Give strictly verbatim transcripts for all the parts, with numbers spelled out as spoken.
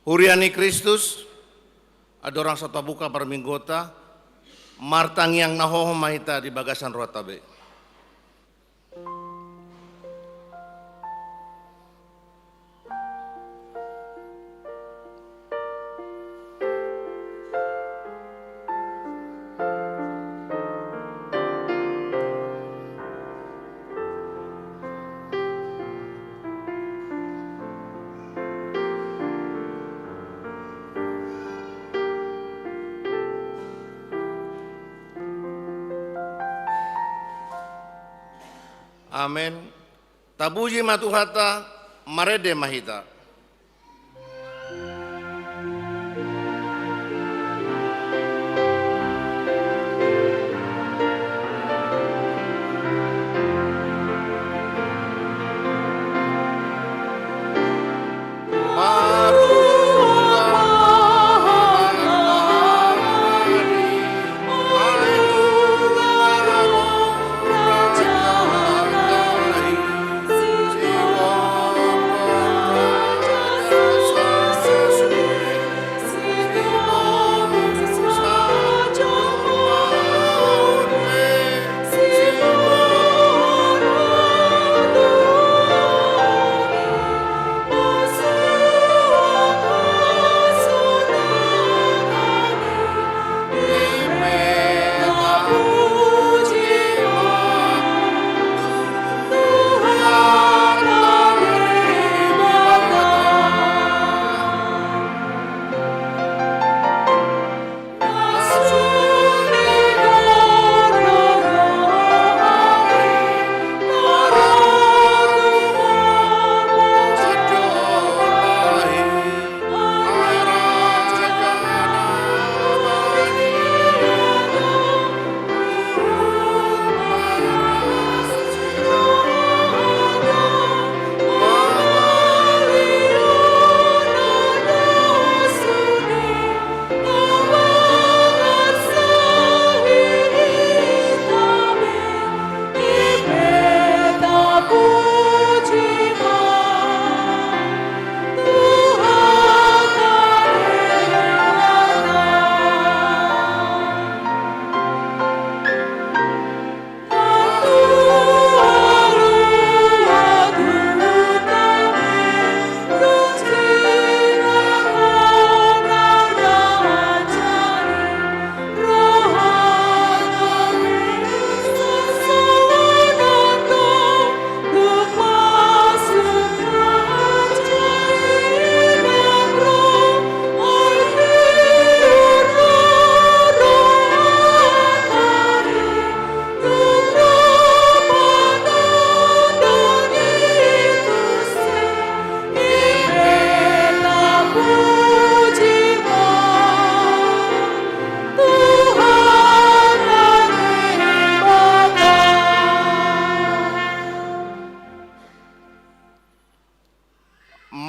Huria ni Kristus, andorang so tabuka parmingguonta, martangiang na hohom ma hita di bagasan rohanta be. Amen. Tapuji ma Tuhanta, marende ma hita.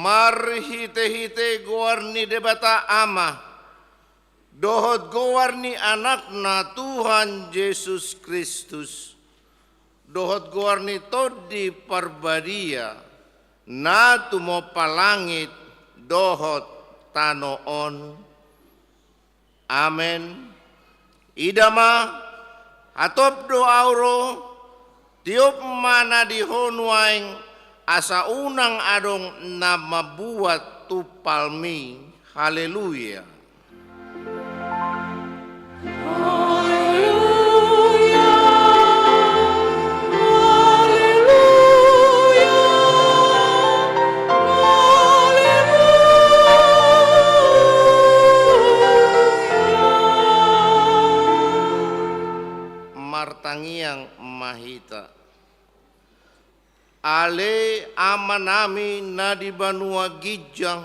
Marhitehite goar ni Debata Ama, dohot goar ni Anakna Tuhan Jesus Kristus, dohot goar ni Tondi Parbadia, na tumompa langit dohot tano on. Amen. Ida ma, hatop do ahu ro, tiop ma na di ho nuaeng, asa unang adong na mambuat tumpalmi. Haleluya. Haleluya. Haleluya. Haleluya. Martangiang ma hita. Ale Amanami na di banua ginjang,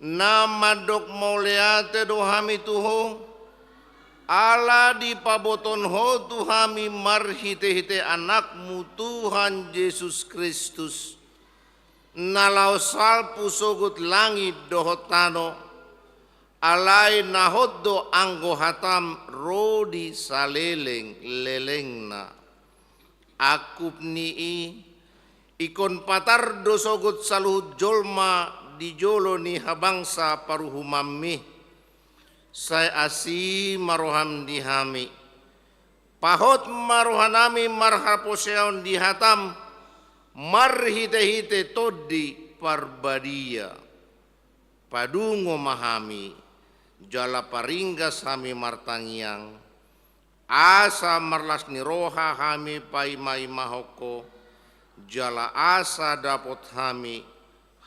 na mandok mauliate do hami tu Ho, ala dipabotohon Ho tu hami marhitehite Anakmu Tuhan Jesus Kristus, na laho salpu sogot langit dohot tano, alai na hot do anggo hatam ro di saleleng-lelengna. Angkup ni i, ingkon patar do sogot saluhut jolma di jolo ni habangsa paruhumanmi, sai asi ma roham di hami. Pahot ma rohanami marhaporseaon di hatam, marhitehite Tondi Parbadia. Padungo ma hami, jala paringgas hami martangiang, asa marlas ni roha hami paimaimahon Ho, jala asa dapot hami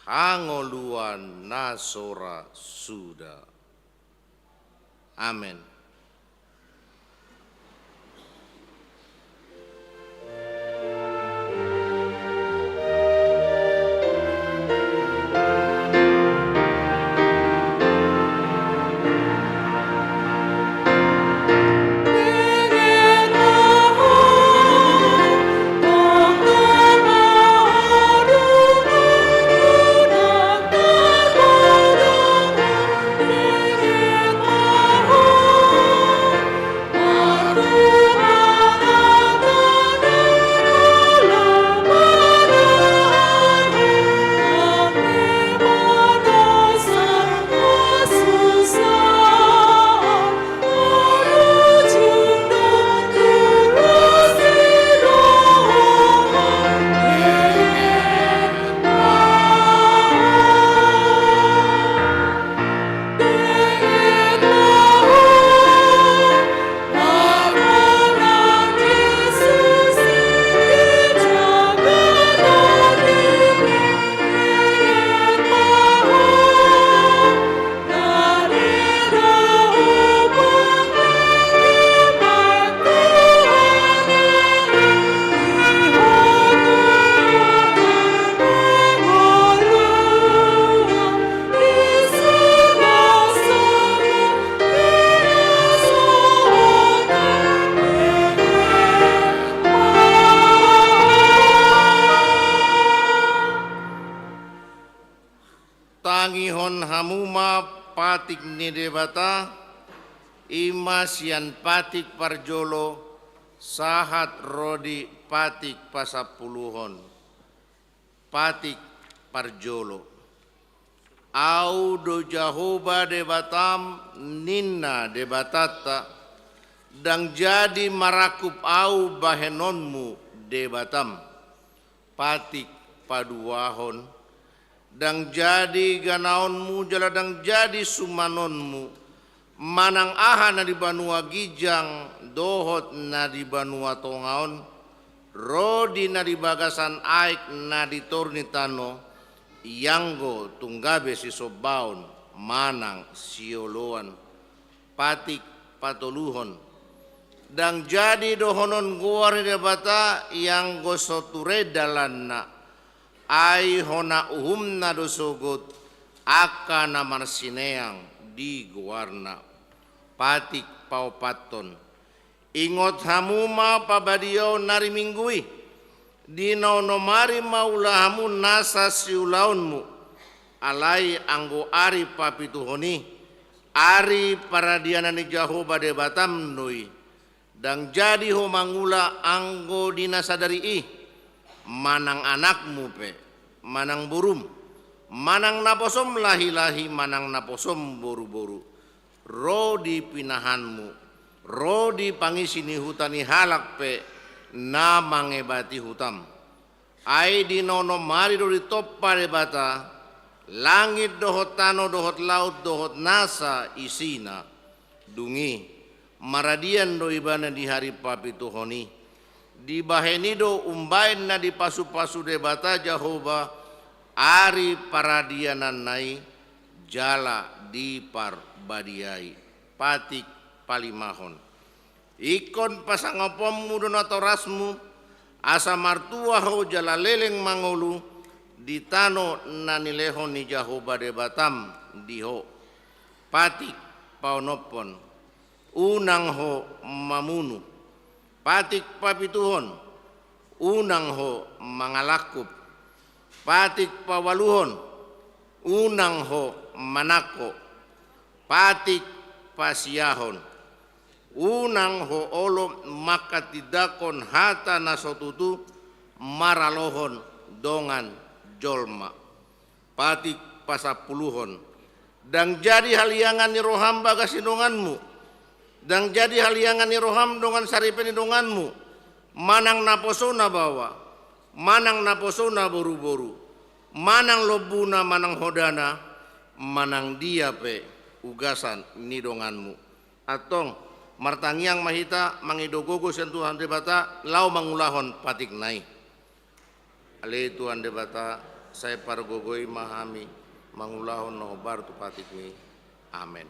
hangoluan na so ra suda. Amen. Tangihon hamu ma patik ni Debata, i ma sian patik parjolo sahat ro di patik pasampuluhon. Patik parjolo. Ahu do Jahowa Debatam, ninna Debatanta, ndang jadi marangkup ahu bahenonmu Debatam. Patik paduahon. Ndang jadi ganaonmu jala ndang jadi sumanonmu, manang aha na di banua ginjang dohot na di banua tonga on, ro di na di bagasan aek na di toru ni tano, ianggo tung gabe sisombaon manang sioloan. Patik patoluhon. Ndang jadi dohonon goar ni Debata ianggo so ture dalanna, ai hona uhumna do sogot angka na marsineang di goarna. Patik paopathon. Ingot hamu ma pabadiaon ari Minggu i, di na onom ari ma ula hamu nasa siulaonmu, alai anggo ari papituhon i, ari paradianan ni Jahowa Debatam do i. Ndang jadi ho mangula anggo di na sadari i, manang anakmu pe, manang borum, manang naposom lahilahi, manang naposom boruboru, ro di pinahanmu, ro di pangisi ni huta ni halak pe na mangebati hutam. Ai di na onom ari do ditompa Debata langit dohot tano dohot laut dohot nasa isina. Dung i, maradian do ibana di ari papituhon i. Dibahen i do umbaen na dipasupasu Debata Jahowa ari paradiananna i jala diparbadiai. Patik palimahon. Ingkon pasangaponmu do natorasmu, asa martua ho jala leleng mangolu di tano na nilehon ni Jahowa Debatam di ho. Patik paonomhon. Unang ho mamunu. Patik papituhon. Unang ho mangalangkup. Patik paualuhon. Unang ho manangko. Patik pasiahon. Unang ho olo manghatindanghon hata na so tutu maralohon dongan jolma. Patik pasampuluhon. Ndang jadi haliangan ni roham bagas ni donganmu, ndang jadi haliangan ni roham dongan saripe ni donganmu, manang naposona baoa, manang naposona boruboru, manang lombuna manang hodana, manang dia pe ugasan ni donganmu. Antong, martangiang ma hita mangido gogo sian Tuhan Debata laho mangulahon patikna i. Ale Tuhan Debata, sai pargogoi ma hami mangulahon na hombar tu patikmi. Amen.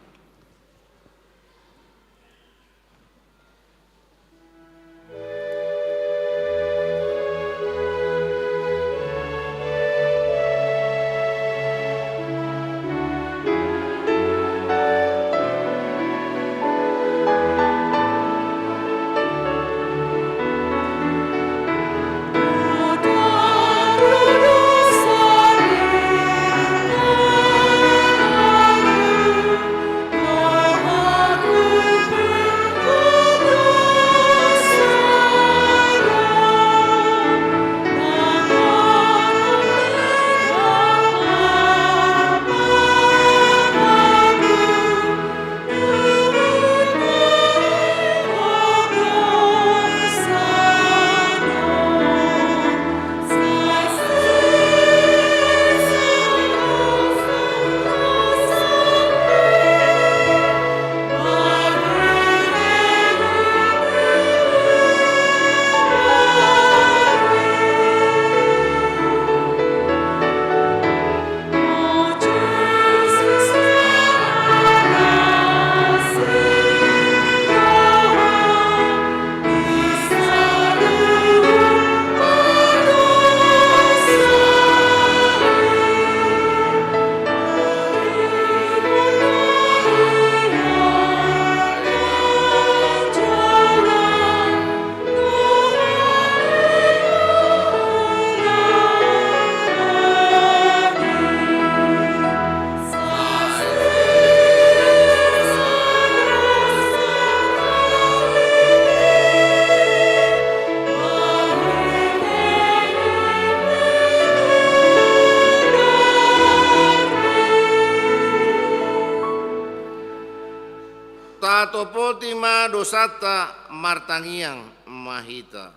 Tatopoti ma dosanta, martangiang ma hita.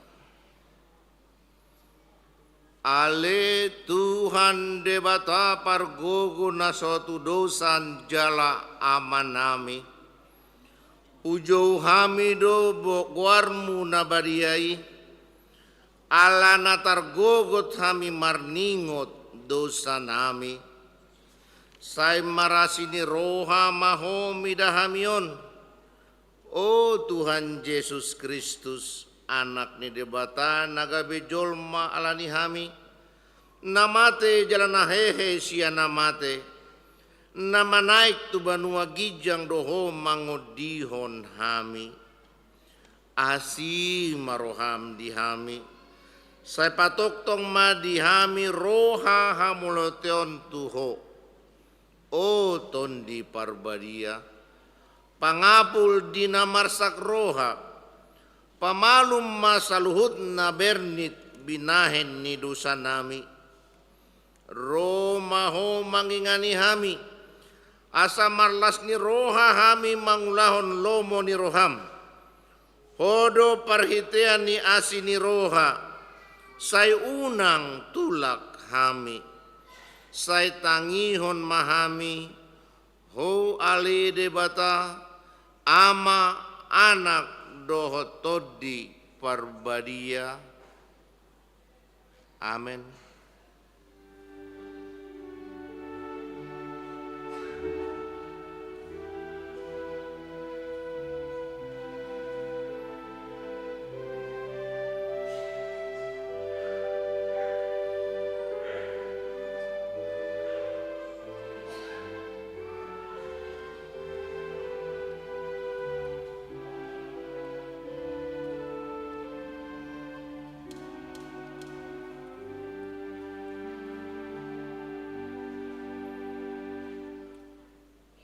Ale Tuhan Debata pargogo na so tu dosa jala Amanami, hujou hami do bo-, goarmu na badia i, ala na targogot hami marningot dosanami. Sai marasi ni roha ma Ho mida hami on, o Tuhan Jesus Kristus, Anak ni Debata na gabe jolma ala ni hami, na mate jala na hehe sian na mate, na manaek tu banua ginjang do Ho mangondihon hami. Asi ma roham di hami, sai patongtong ma di hami roha hamauliateon tu Ho. O Tondi Parbadia, pangapul di na marsak roha, pamalum ma saluhut na bernit binahen ni dosanami. Ro ma Ho mangingani hami, asa marlas ni roha hami mangulahon lomo ni roham. Ho do parhitean ni asi ni roha, sai unang tulak hami. Sai tangihon ma hami, Ho ale Debata, Ama, Anak, dohot Tondi Parbadia. Amen.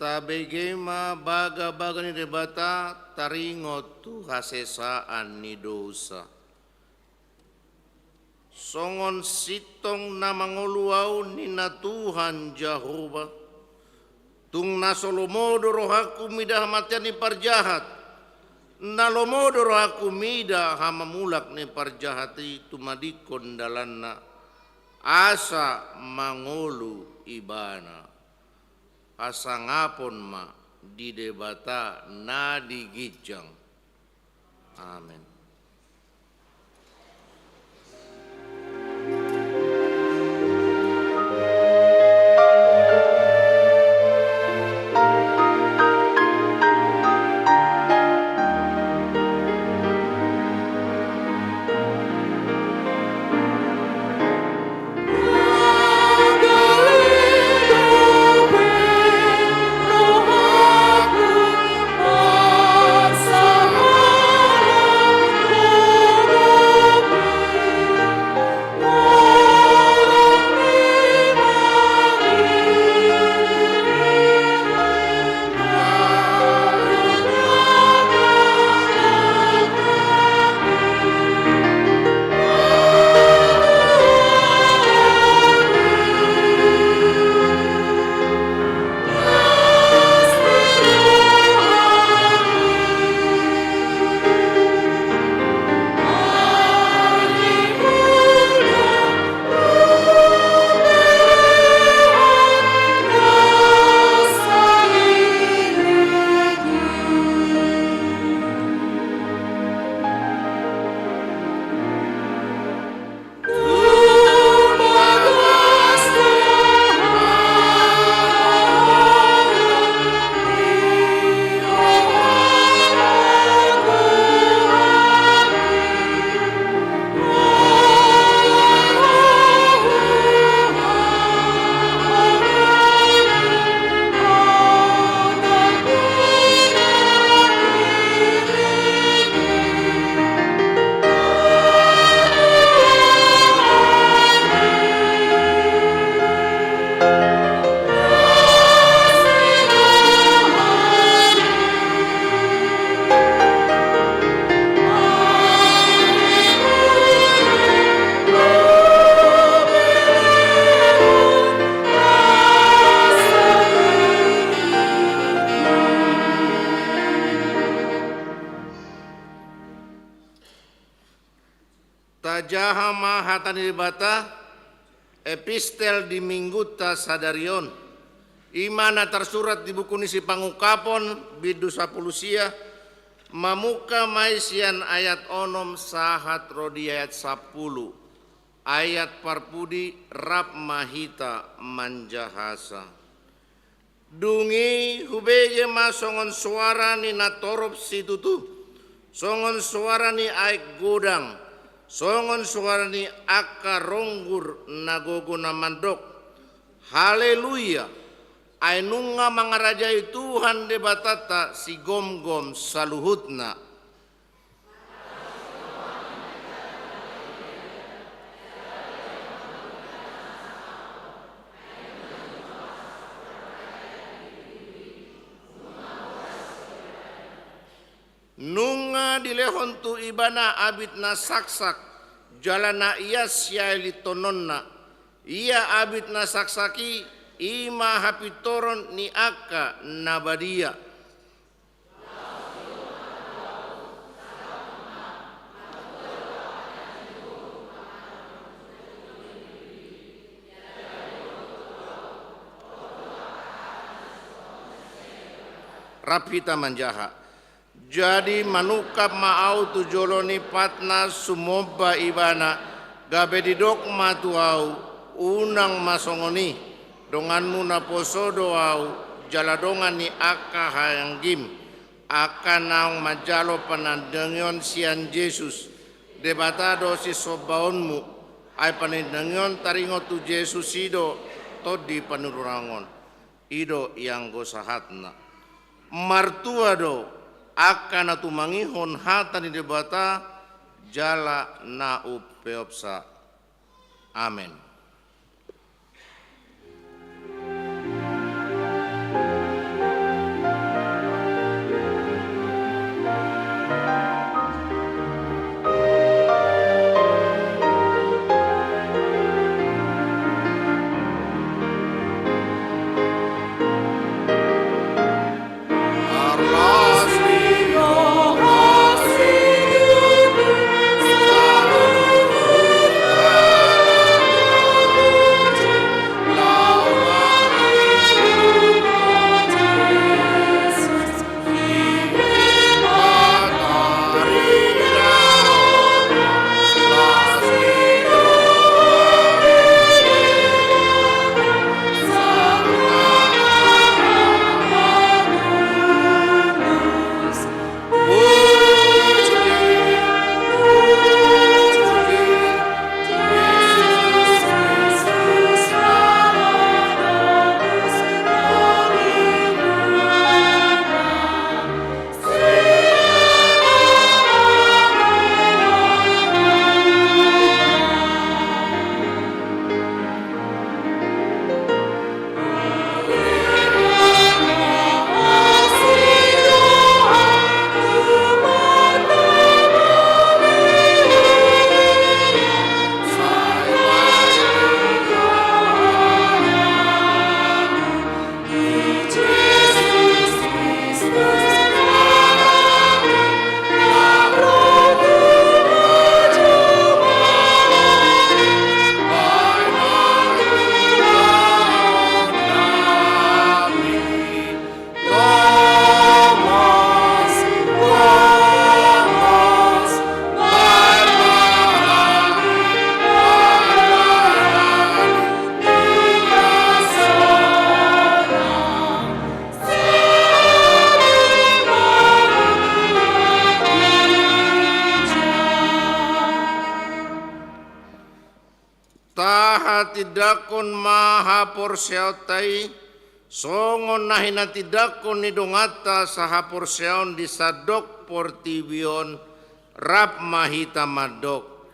Tabege ma bagabaga ni Debata taringot tu hasesaan ni dosa. Songon sintong na mangolu ahu, ninna Tuhan Jahowa, tung na so lomo do rohangku mida hamatean ni parjahat, na lomo do rohangku mida hamamulak ni parjahat i tumadingkon dalanna, asa mangolu ibana. Hasangapon ma di Debata na di ginjang. Amen. Tajaha ma hata ni Debata, epistel di Minggunta sadari on. I ma na tarsurat di buku ni Sipangungkapon, bindu sampulu sia, mamungka ma i sian ayat onom sahat ro di ayat sampulu. Ayat parpudi, rap ma hita manjahasa. Dung i hubege ma songon soara ni natorop situtu, songon soara ni aek godang, songon soara ni angka ronggur na gogo na mandok: Haleluya! Ai nunga mangarajai Tuhan Debatanta sigomgom saluhutna. Nunga dilehon tu Ibana abit na saksak, jala na ias siailitonnonna. Ia abit na saksak i, i ma hapintoron ni angka na badia. Rap hita manjaha. Jadi manungkap ma ahu tu jolo ni patna sumomba Ibana, gabe didok ma tu ahu: Unang ma songon i, donganmu naposo do ahu, jala dongan ni angka hahaanggim, angka naung manjalo panandingion sian Jesus. Debata do sisombaonmu, ai panandingion taringot tu Jesus i do tondi panurirang on. I do ianggo sahatna. Martua do angka na tumangihon hata ni Debata jala na umpeopsa. Amen. Tindangkon ma haporseaonta i, songon na hinatindangkon ni donganta sahaporseaon di sandok portibi on rap ma hita mandok: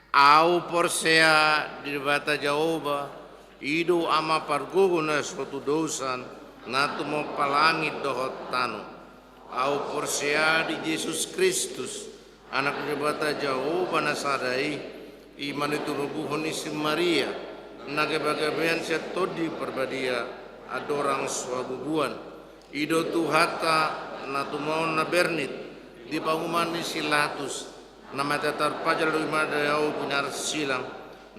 Ahu porsea di Debata Jahowa, i do Ama pargogo na so tudosan, na tumompa langit dohot tano. Ahu porsea di Jesus Kristus, Anak ni Debata Jahowa na sada i, i ma na tinubuhon ni si Maria, na gabagabean sian Tondi Parbadia, andorang so habubuan. I do Tuhanta, na tumaon na bernit, di panguhuman ni si Latus, na mate tarpajal, di mate ahu pinarsilang,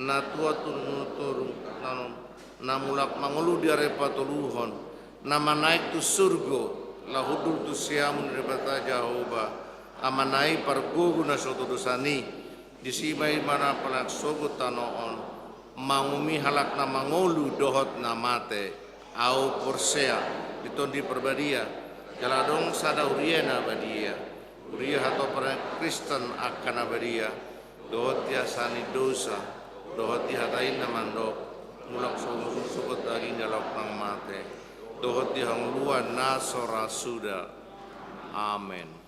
na tua tu toru, na, na mulak mangolu di ari patoluhon, na manaek tu surgo, laho hundul tu siamun ni Debata Jahowa, Amana i pargogo na so tudosan i, disi ma ibana palas sogot tano on, manguhumi halak na mangolu dohot na mate. Ahu porsea di Tondi Parbadia, jala adong sada huria na badia, huria hatopan Kristen angka na badia, dohot di hasesaan ni dosa, dohot di hata i na mandok: Mulak so husungkun sogot daging jala ahu nang mate, dohot di hangoluan na so ra suda. Amen.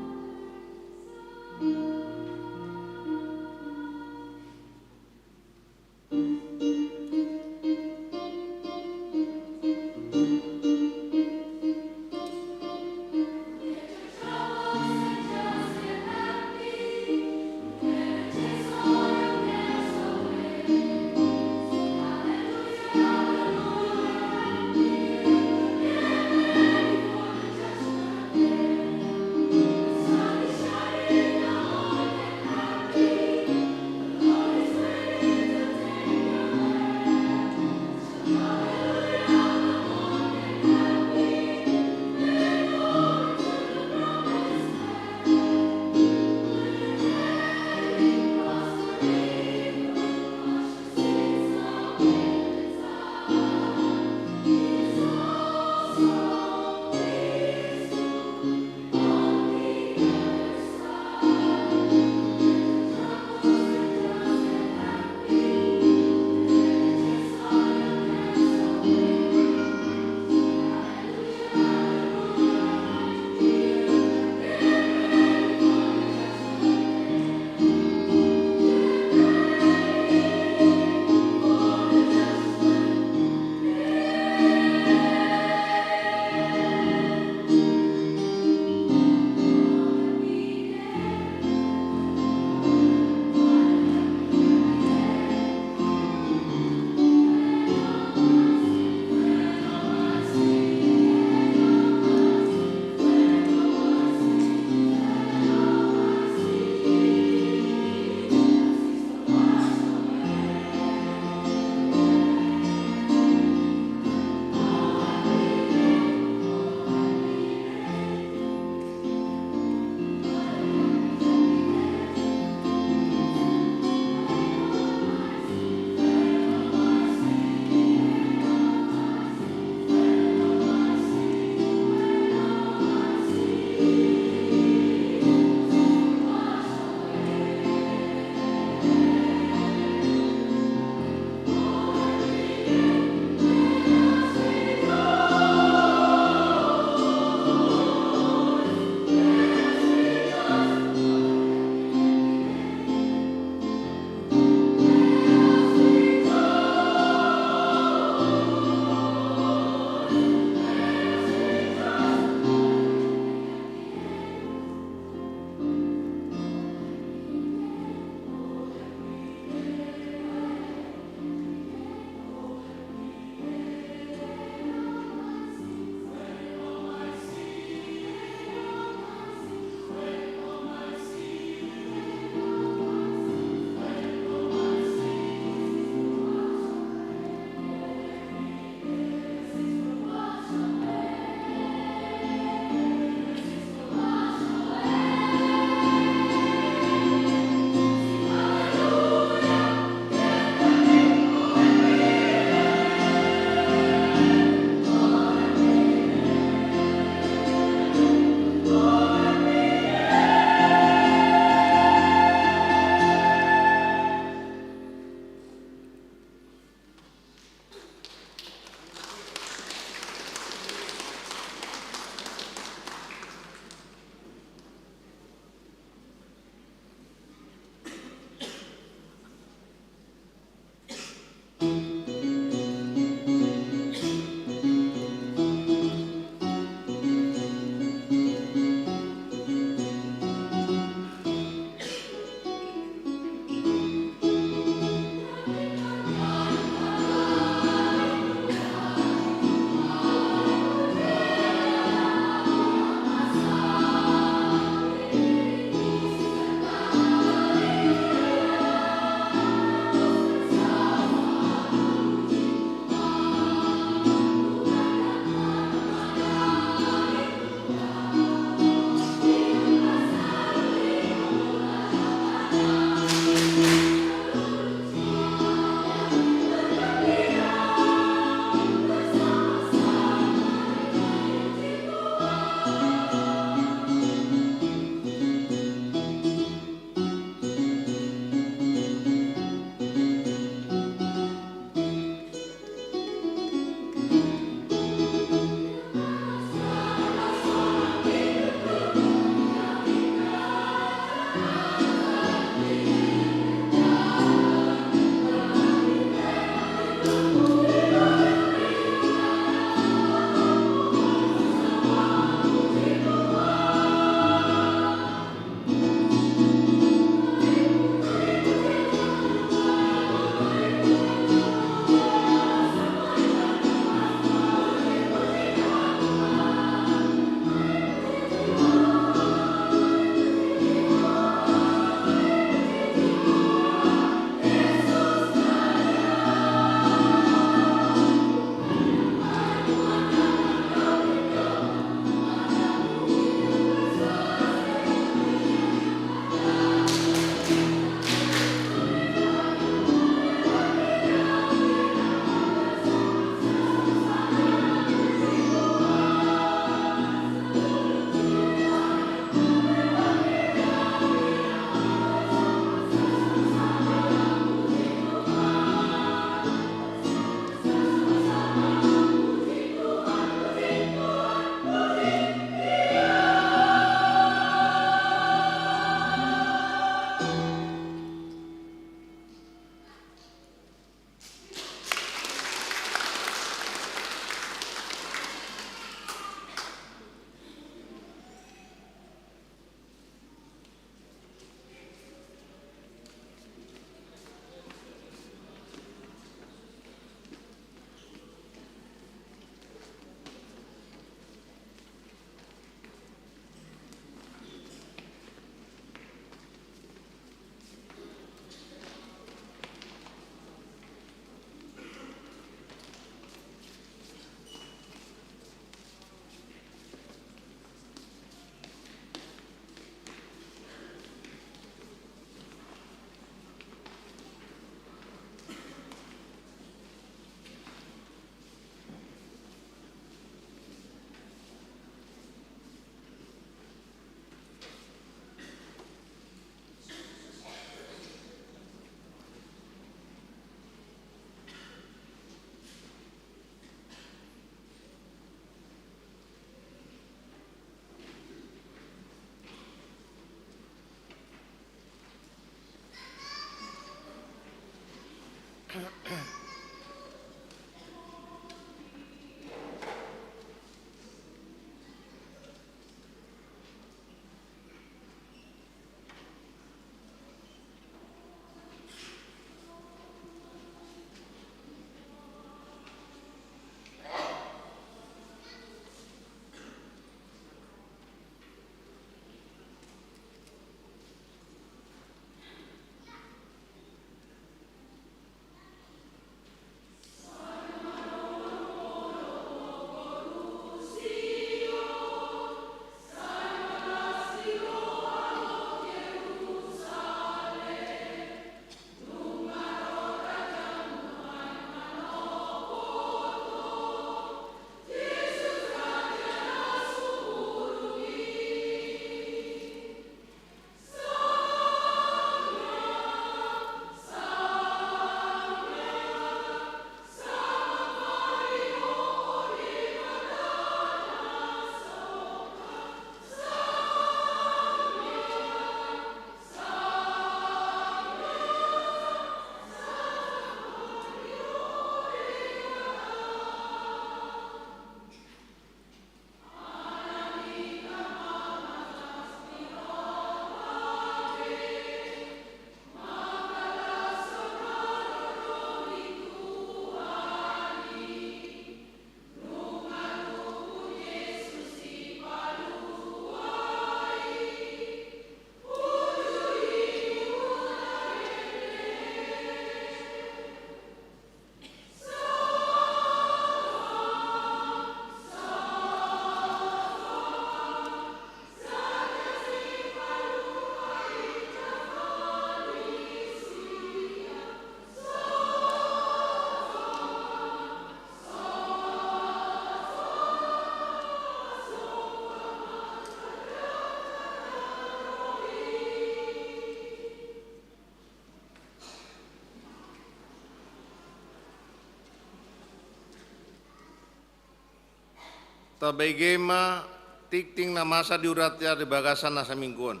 Tabege ma tingting na masa di urat i di bagasan na saminggu on.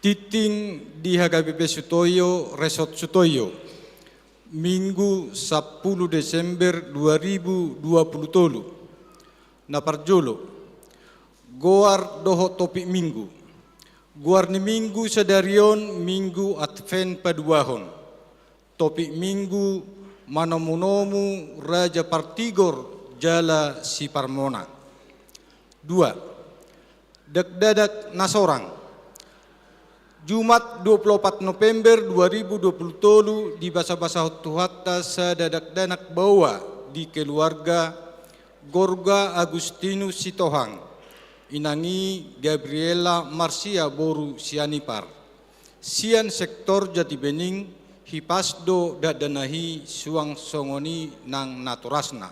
Tingting di H K B P Sutoyo, Resort Sutoyo, Minggu sampulu Desember dua ribu dua puluh tolu. Na parjolo, goar dohot topik minggu. Goar ni minggu sadari on Minggu Advent Paduahon. Topik minggu: Manomunomu Raja Partigor jala Siparmona. Dua, dakdanak na sorang. Jumat dua puluh opat November dua ribu dua puluh tolu, dibasabasahon Tuhanta sada dakdanak baoa di keluarga Gorga Agustinus Sitohang, inang i Gabriela Marsia boru Sianipar, sian sektor Jatibening. Hipas do dakdanak i, suang songon i nang natorasna.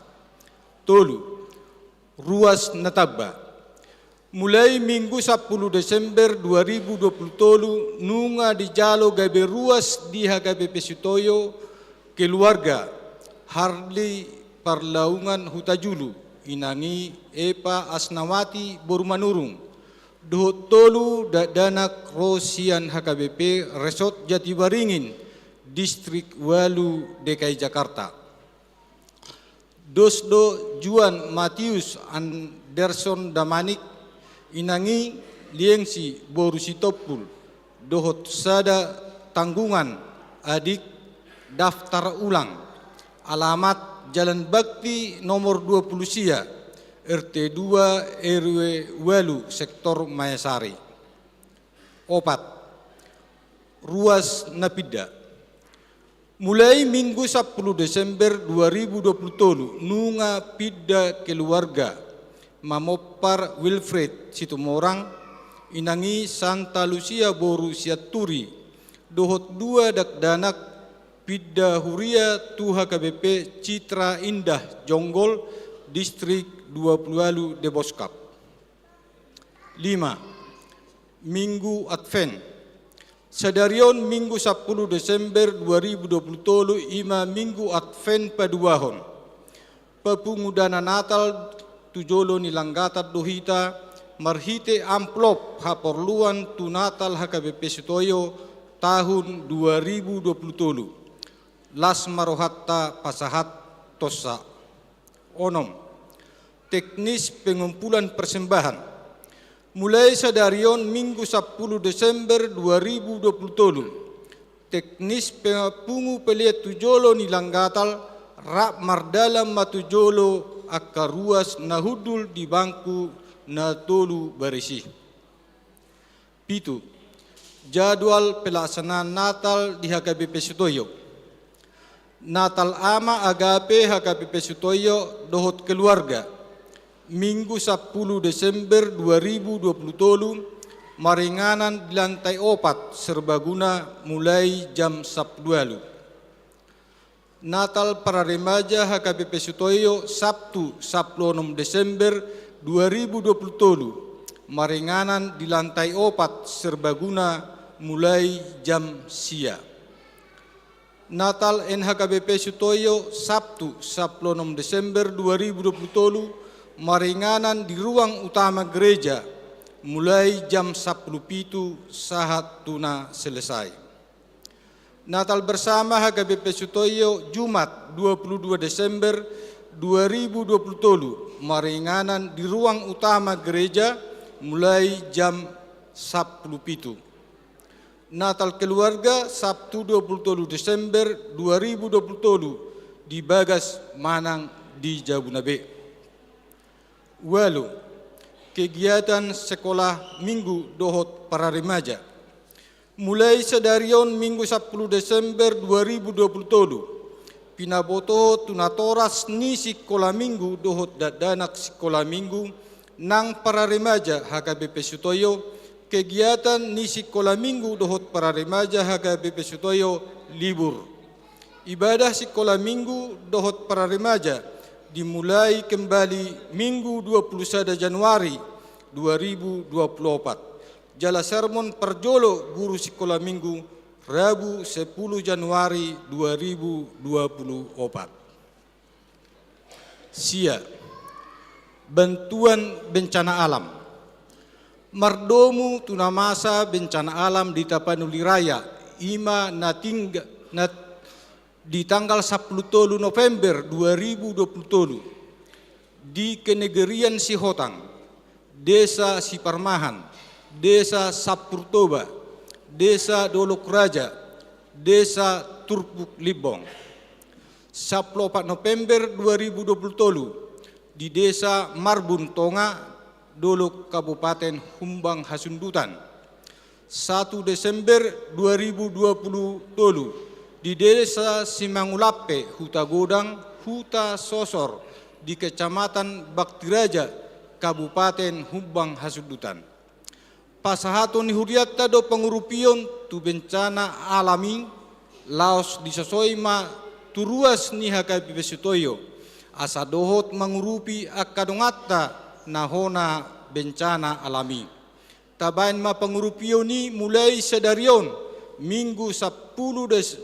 Tolu, ruas na tamba. Mulai Minggu sampulu Desember dua ribu dua puluh tolu, nunga dijalo gabe ruas di H K B P Sutoyo keluarga Harli Parlaungan Hutajulu, inang i Epa Asnawati boru Manurung, dohot tolu dakdanak ro sian H K B P Resort Jatiwaringin, Distrik Walu, D K I Jakarta. Dos do Juan Matius Anderson Damanik, inang i Liengsi boru Sitompul, dohot sada tanggungan adik daftar ulang, alamat Jalan Bakti nomor dua puluh sia, R T dua, R W walu, sektor Mayasari. Opat, ruas na pinda. Mulai Minggu sampulu Desember dua ribu dua puluh tolu, nunga pinda keluarga Mamompar Wilfred Situmorang, inang i Santa Lucia boru Sianturi, dohot dua dakdanak pinda huria tu H K B P Citra Indah Jonggol, Distrik dua puluh walu, Deboskap. Lima, Minggu Advent. Sadari on Minggu sampulu Desember dua ribu dua puluh tolu, i ma Minggu Advent Paduahon. Papungu dana Natal tu jolo ni langgatan do hita marhite amplop haporluan tu Natal H K B P Sutoyo tahun dua ribu dua puluh tolu. Las ma rohanta pasahat tonsa. Onom, teknis pengumpulan persembahan. Mulai sadari on Minggu sampulu Desember dua ribu dua puluh tolu, teknis pe-, pungu pelean tu jolo ni langgatan rap mardalan ma tu jolo angka ruas na hundul di bangku na tolu baris i. Pitu, jadwal pelaksanaan Natal di H K B P Sutoyo. Natal Ama Agape H K B P Sutoyo dohot keluarga, Minggu sampulu Desember dua ribu dua puluh tolu, maringanan di lantai opat serbaguna mulai jam sampulu ualu. Natal para remaja H K B P Sutoyo, Sabtu sampulu onom Desember dua ribu dua puluh tolu, maringanan di lantai opat serbaguna mulai jam sia. Natal N H K B P Sutoyo, Sabtu sampulu onom Desember dua ribu dua puluh tolu, maringanan di ruang utama gereja mulai jam sampulu pitu sahat tu na selesai. Natal bersama H K B P Sutoyo, Jumat dua puluh dua Desember dua ribu dua puluh tolu, maringanan di ruang utama gereja mulai jam sampulu pitu. Natal keluarga, Sabtu dua puluh tolu Desember dua ribu dua puluh tolu, di bagas manang di jabuna be. Ualu, kegiatan sekolah minggu dohot para remaja. Mulai sadari on Minggu sampulu Desember dua ribu dua puluh tolu, pinaboto tu natoras ni sikola minggu dohot dakdanak sikola minggu nang para remaja H K B P Sutoyo, kegiatan ni sikola minggu dohot para remaja H K B P Sutoyo libur. Ibadah sikola minggu dohot para remaja dimulai kembali Minggu dua puluh sada Januari dua ribu dua puluh opat. Jala sermon parjolo guru sikola minggu Rabu sepuluh Januari dua ribu dua puluh opat. Sia, bantuan bencana alam. Mardomu tu na masa bencana alam di Tapanuli Raya, i ma na tingga, na di tanggal sampulu tolu November dua ribu dua puluh tolu, di Kenegerian Sihotang, Desa Siparmahan, Desa Sampurtoba, Desa Dolok Raja, Desa Turpuk Limbong. Sampulu opat November dua ribu dua puluh tolu, di Desa Marbun Tonga, Dolok, Kabupaten Humbang Hasundutan. Satu Desember dua ribu dua puluh tolu, di Desa Simangulampe, Hutagodang, Huta Sosor, di Kecamatan Baktiraja, Kabupaten Humbang Hasundutan. Pasahaton ni hurianta do pangurupion tu bencana alam i, laos disosoi ma tu ruas ni H K B P Sutoyo, asa dohot mangurupi angka donganta na hona bencana alam i. Tabaen ma pangurupion i mulai sadari on, Minggu sampulu Des-,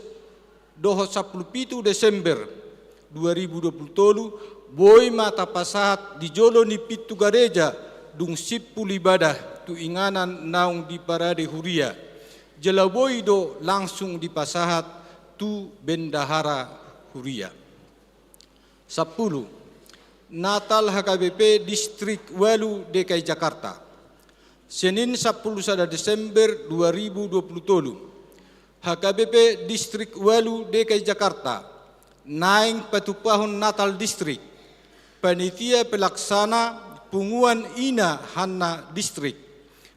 dohot sampulu pitu Desember dua ribu dua puluh tolu, boi ma tapasahat di jolo ni pintu gareja dung simpul ibadah tu inganan naung diparade huria. Jala boi do langsung dipasahat tu bendahara huria. Sampulu. Natal H K B P Distrik Ualu D K I Jakarta. Senin sampulu sada Desember dua ribu dua puluh tolu. H K B P Distrik Ualu D K I Jakarta naeng patupahon Natal Distrik. Panitia pelaksana Punguan Ina Hanna Distrik.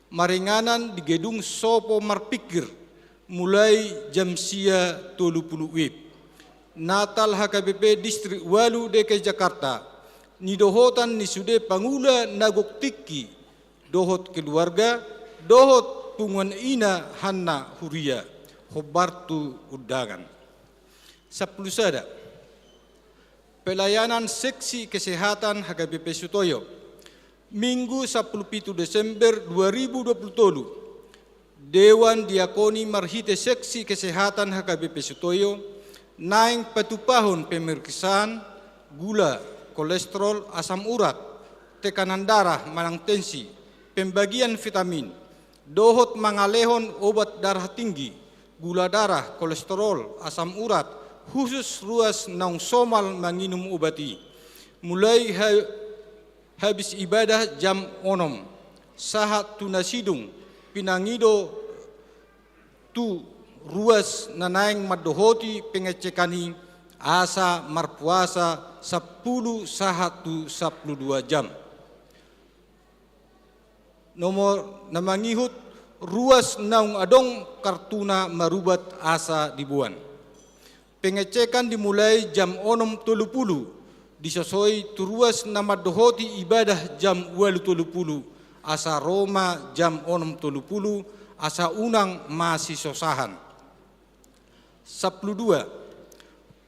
Maringanan di Gedung Sopo Marpikir mulai jam sia tolu pulu WIB. Natal H K B P Distrik Ualu D K I Jakarta, nidohotan ni sude pangula na gok tingki, dohot keluarga, dohot Punguan Ina Hanna huria, hombar tu undangan. Sampulu sada. Pelayanan seksi kesehatan H K B P Sutoyo. Minggu sampulu pitu Desember dua ribu dua puluh tolu. Dewan Diakoni marhite seksi kesehatan H K B P Sutoyo naeng patupahon pemeriksaan gula, kolesterol, asam urat, tekanan darah manang tensi, pembagian vitamin, dohot mangalehon obat darah tinggi, gula darah, kolesterol, asam urat, husus ruas naung somal manginum obat i. Mulai ha-, habis ibadah jam onom sahat tu na sidung, pinangido tu ruas na naeng mandohoti pengecekan i, asa marpuasa sampulu sahat tu sampulu dua jam. Nomor na mangihut, ruas naung adong kartuna marubat asa diboan. Pengecekan dimulai jam onom tolu pulu, disosoi tu ruas na mandohoti ibadah jam ualu tolu pulu, asa ro ma jam onom tolu pulu, asa unang masisosahan. Sampulu dua.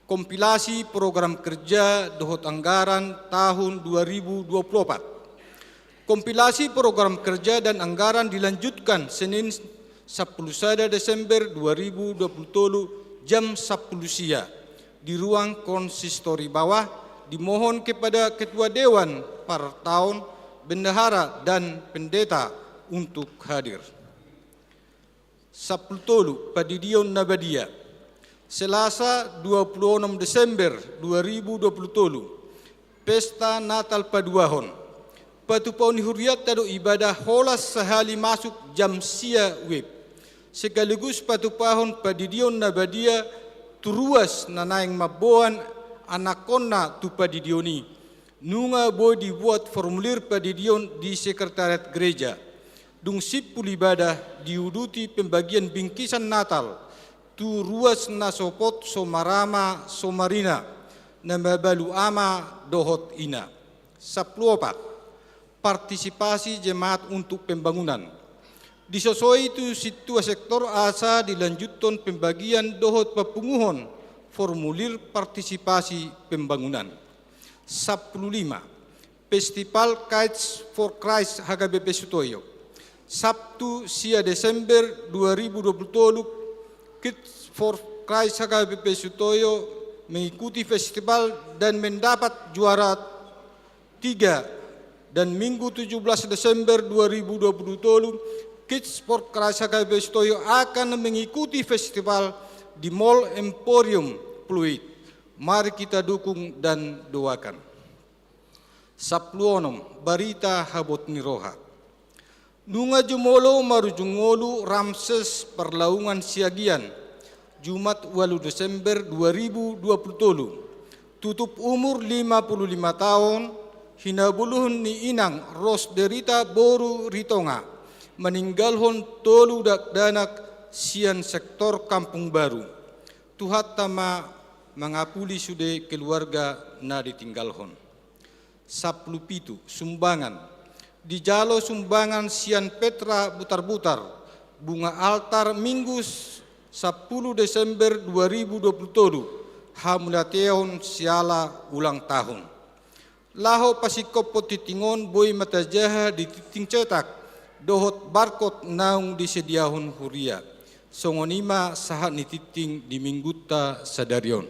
Kompilasi program kerja dohot anggaran tahun dua ribu dua puluh opat. Kompilasi program kerja dan anggaran dilanjutkan Senin sampulu sada Desember dua ribu dua puluh tolu jam sampulu sia di ruang konsistori bawah, dimohon kepada ketua dewan partaon, bendahara dan pendeta untuk hadir. Sampulu tolu, Pandidion na Badia. Selasa dua pulu onom Desember dua ribu dua pulu tolu, Pesta Natal Paduahon. Patupahon ni hurianta do ibadah holan sahali masuk jam sia WIB. Sekaligus patupahon pandidion na badia tu ruas na naeng mamboan anakkonna tu pandidion i. Nunga boi dibuat formulir pandidion di sekretariat gereja. Dung simpul ibadah diuduti pembagian bingkisan Natal tu ruas na sopot so marama so marina, na mabalu ama dohot ina. Sampulu opat. Partisipasi jemaat untuk pembangunan. Disosoi tu sintua sektor asa dilanjuthon pembagian dohot papunguhon formulir partisipasi pembangunan. Sampulu lima. Festival Kites for Christ H K B P Sutoyo. Sabtu sia Desember dua ribu dua puluh tolu, Kids for Christ H K B P Sutoyo mengikuti festival dan mendapat juara tiga, dan Minggu tujuh belas Desember dua ribu dua puluh tolu, Kids for Christ H K B P Sutoyo akan mengikuti festival di Mall Emporium Pluit. Mari kita dukung dan doakan. Sampulu onom, barita habot ni roha. Nunga jumolo marujung ngolu Ramses Parlaungan Siagian, Jumat ualu Desember dua ribu dua puluh tolu. Tutup umur lima puluh lima taon, hinabolus ni inang Ros Derita boru Ritonga, maninggalhon tolu dakdanak sian sektor Kampung Baru. Tuhanta ma mangapuli sude keluarga na ditinggalhon. Sampulu pitu, sumbangan. Dijalo sumbangan sian Petra Butarbutar, bunga altar Minggu sampulu Desember dua ribu dua puluh tolu, hamuliateon siala ulang tahun. Laho pasingkophon tingting on boi ma tajaha di tingting cetak, dohot barkot naung disediahon huria. Songon i ma sahat ni tingting di Minggunta sadari on.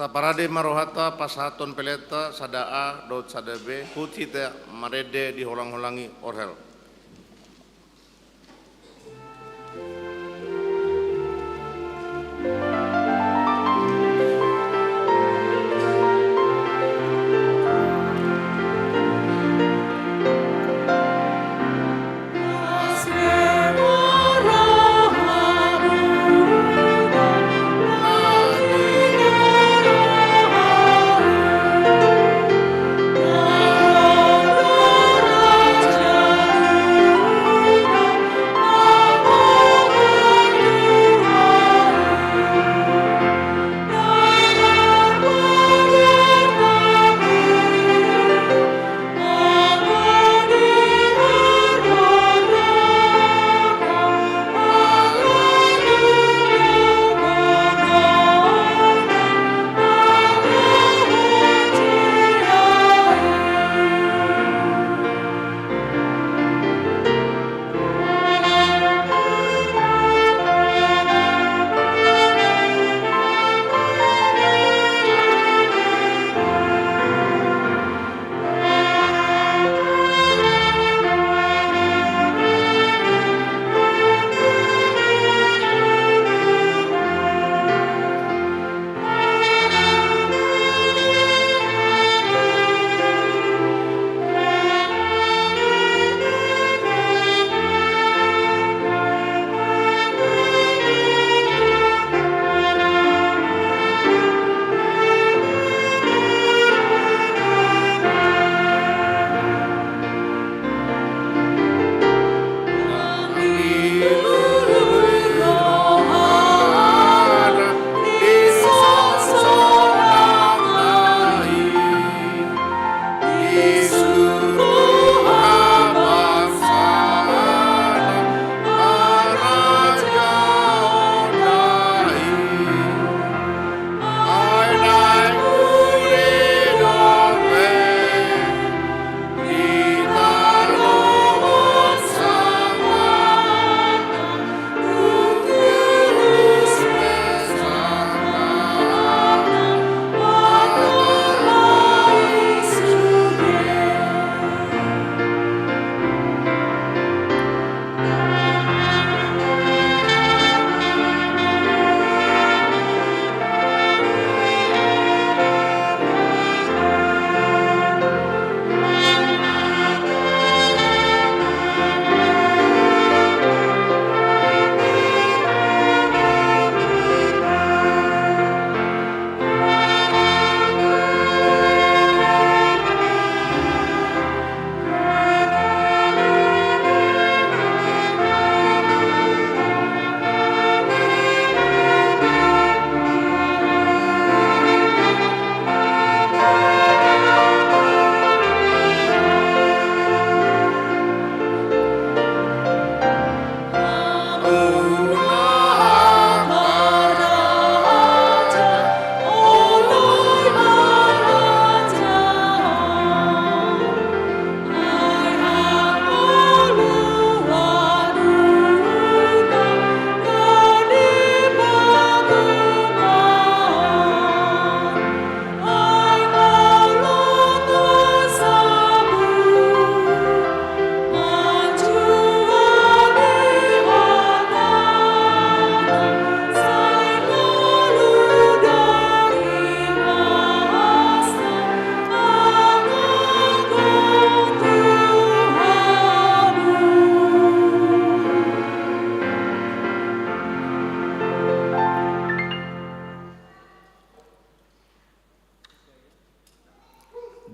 Taparade ma rohanta pasahathon peleanta sada A dohot sada B, huhut hita marende di holangholang i. Orhel.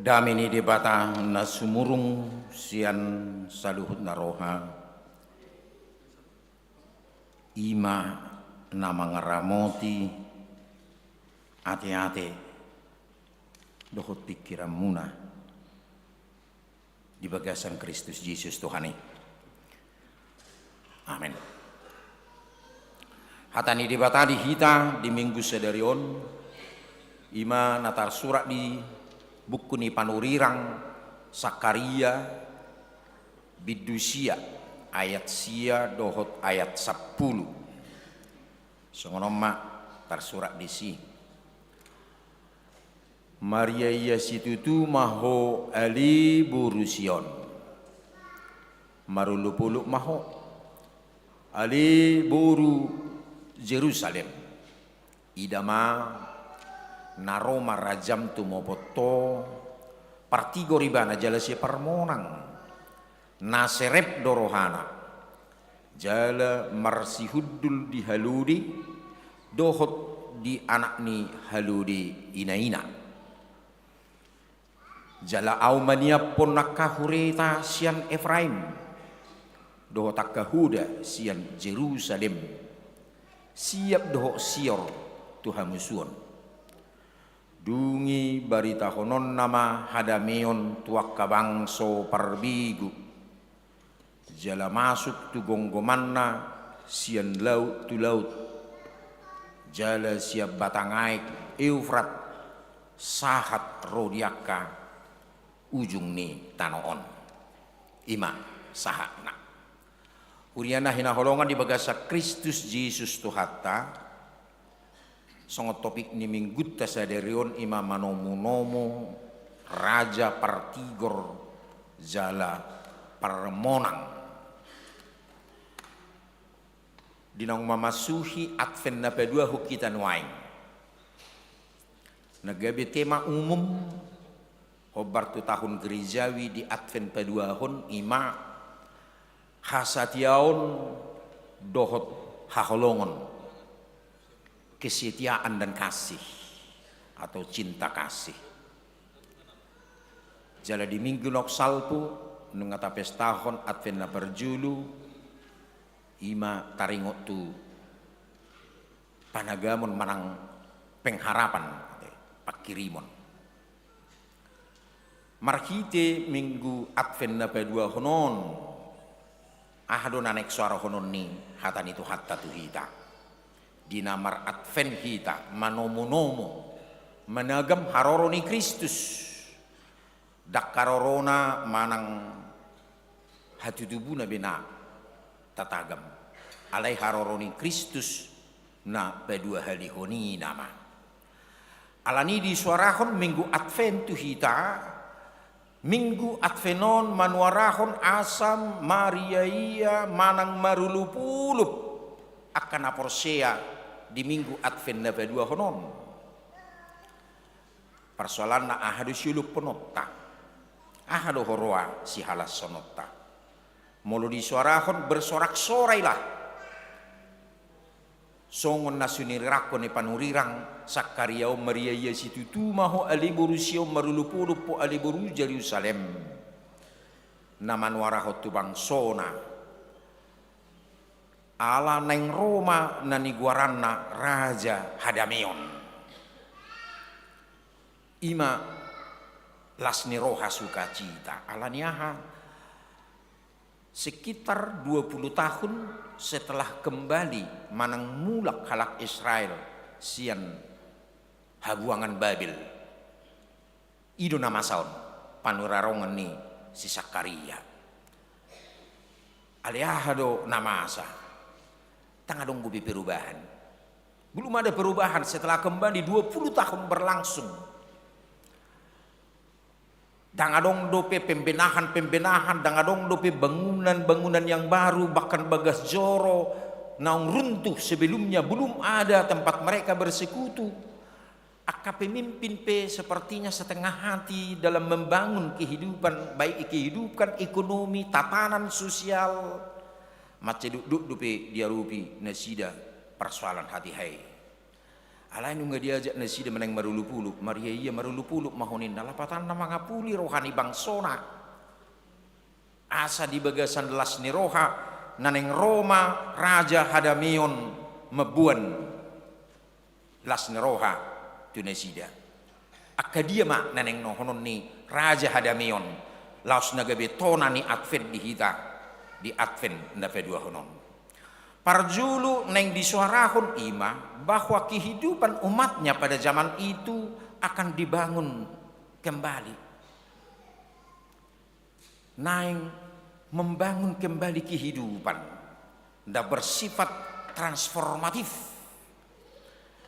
Dame ni Debata na sumurung sian saluhut na roha, i ma na mangaramoti ateate dohot pingkiranmuna di bagasan Kristus Jesus Tuhan i. Amen. Hata ni Debata di hita di Minggu sadari on, i ma na tarsurat di buku ni panurirang Sakaria, bindu sia, ayat sia dohot ayat sampulu. Songon on ma tarsurat disi. Maria ia situtu ma ho ale boru Sion. Marolopolop ma ho ale boru Jerusalem. Ida ma na ro ma rajam tumopot ho, partigor ibana jala sia parmonang, na serep do rohana, jala marsihundul di halode dohot di anak ni halode inaina. Jala ahu maniaphon angka hureta sian Efraim, dohot angka hoda sian Jerusalem, siap dohot sior tu hamusuon. Dung i baritahononna ma hadameon tu angka bangso parbegu, jala masuk tu gomgomanna sian laut tu laut, jala sian batang aek Eufrat sahat ro di angka ujung ni tano on. I ma sahatna. Huria na hinaholongan di bagasan Kristus Jesus Tuhanta, songon topik ni minggunta sadari on i ma manomunomu raja partigor jala parmonang. Di naung mamasuhi Advent na paduahon hita nuaeng, na gabe tema umum hombar tu tahun gerejawi di Advent paduahon i ma hasatiaon dohot haholongon, kesetiaan dan kasih atau cinta kasih. Jala di minggu naung salpu nunga tapestahon Advent na parjolo, i ma taringot tu panagamon manang pengharapan, pangkirimon. Marhite minggu Advent na paduahon on, aha do na naeng soarahononni hata ni Tuhanta tu hita? Di na mar-Advent hita, manomunomu, managam haroro ni Kristus. Ndang harorona manang hatutubuna be na tatagam, alai haroro ni Kristus na paduahalihon i nama. Alani i disoarahon minggu Advent tu hita, minggu Advent on manuarahon asa mariaia manang marolopolop angka na porsea di minggu Advent na paduahon on. Parsoalanna, aha do siolopkononta? Aha do huroa sihalashononta? Molo disoarahon bersorak-sorai lah. Songon na sinurirangkon ni panurirang Sakaria on, Maria ia situtu ma ho ale boru Sion, marolopolop ho ale boru Jerusalem. Na manuarahon tu bangsona. Ala naeng ro ma na nigoaranna Raja Hadameon. I ma las ni roha sukacita. Alani aha? Sekitar dua puluh tahun setelah kembali manang mulak halak Israel sian habuangan Babel. I do na masa on, panurarongan ni si Sakaria. Alai aha do na masa? Ndang adong dope perubahan. Belum ada perubahan setelah kembali dua puluh tahun berlangsung. Ndang adong dope pembenahan-pembenahan, ndang adong dope bangunan-bangunan yang baru, bahkan bagas joro naung runtuh sebelumnya, belum ada tempat mereka bersekutu. Angka pemimpin pe sepertinya setengah hati dalam membangun kehidupan, baik kehidupan ekonomi, tatanan sosial. Mansai dokdok dope diadopi nasida parsoalan hatiha i. Alai nunga diajak nasida naeng marolopolop, Maria ia marolopolop ma ho ninna, lapatanna mangapuli roha ni bangsona. Asa di bagasan las ni roha, na naeng ro ma Raja Hadameon mamboan las ni roha tu nasida. Angka dia ma na naeng dohonon ni Raja Hadameon, laos na gabe tona ni Advent di hita, di Advent na paduahon on? Parjolo naeng disoarahon i ma bahwa kehidupan umatnya pada zaman itu akan dibangun kembali. Naeng membangun kembali kehidupan, nda bersifat transformatif.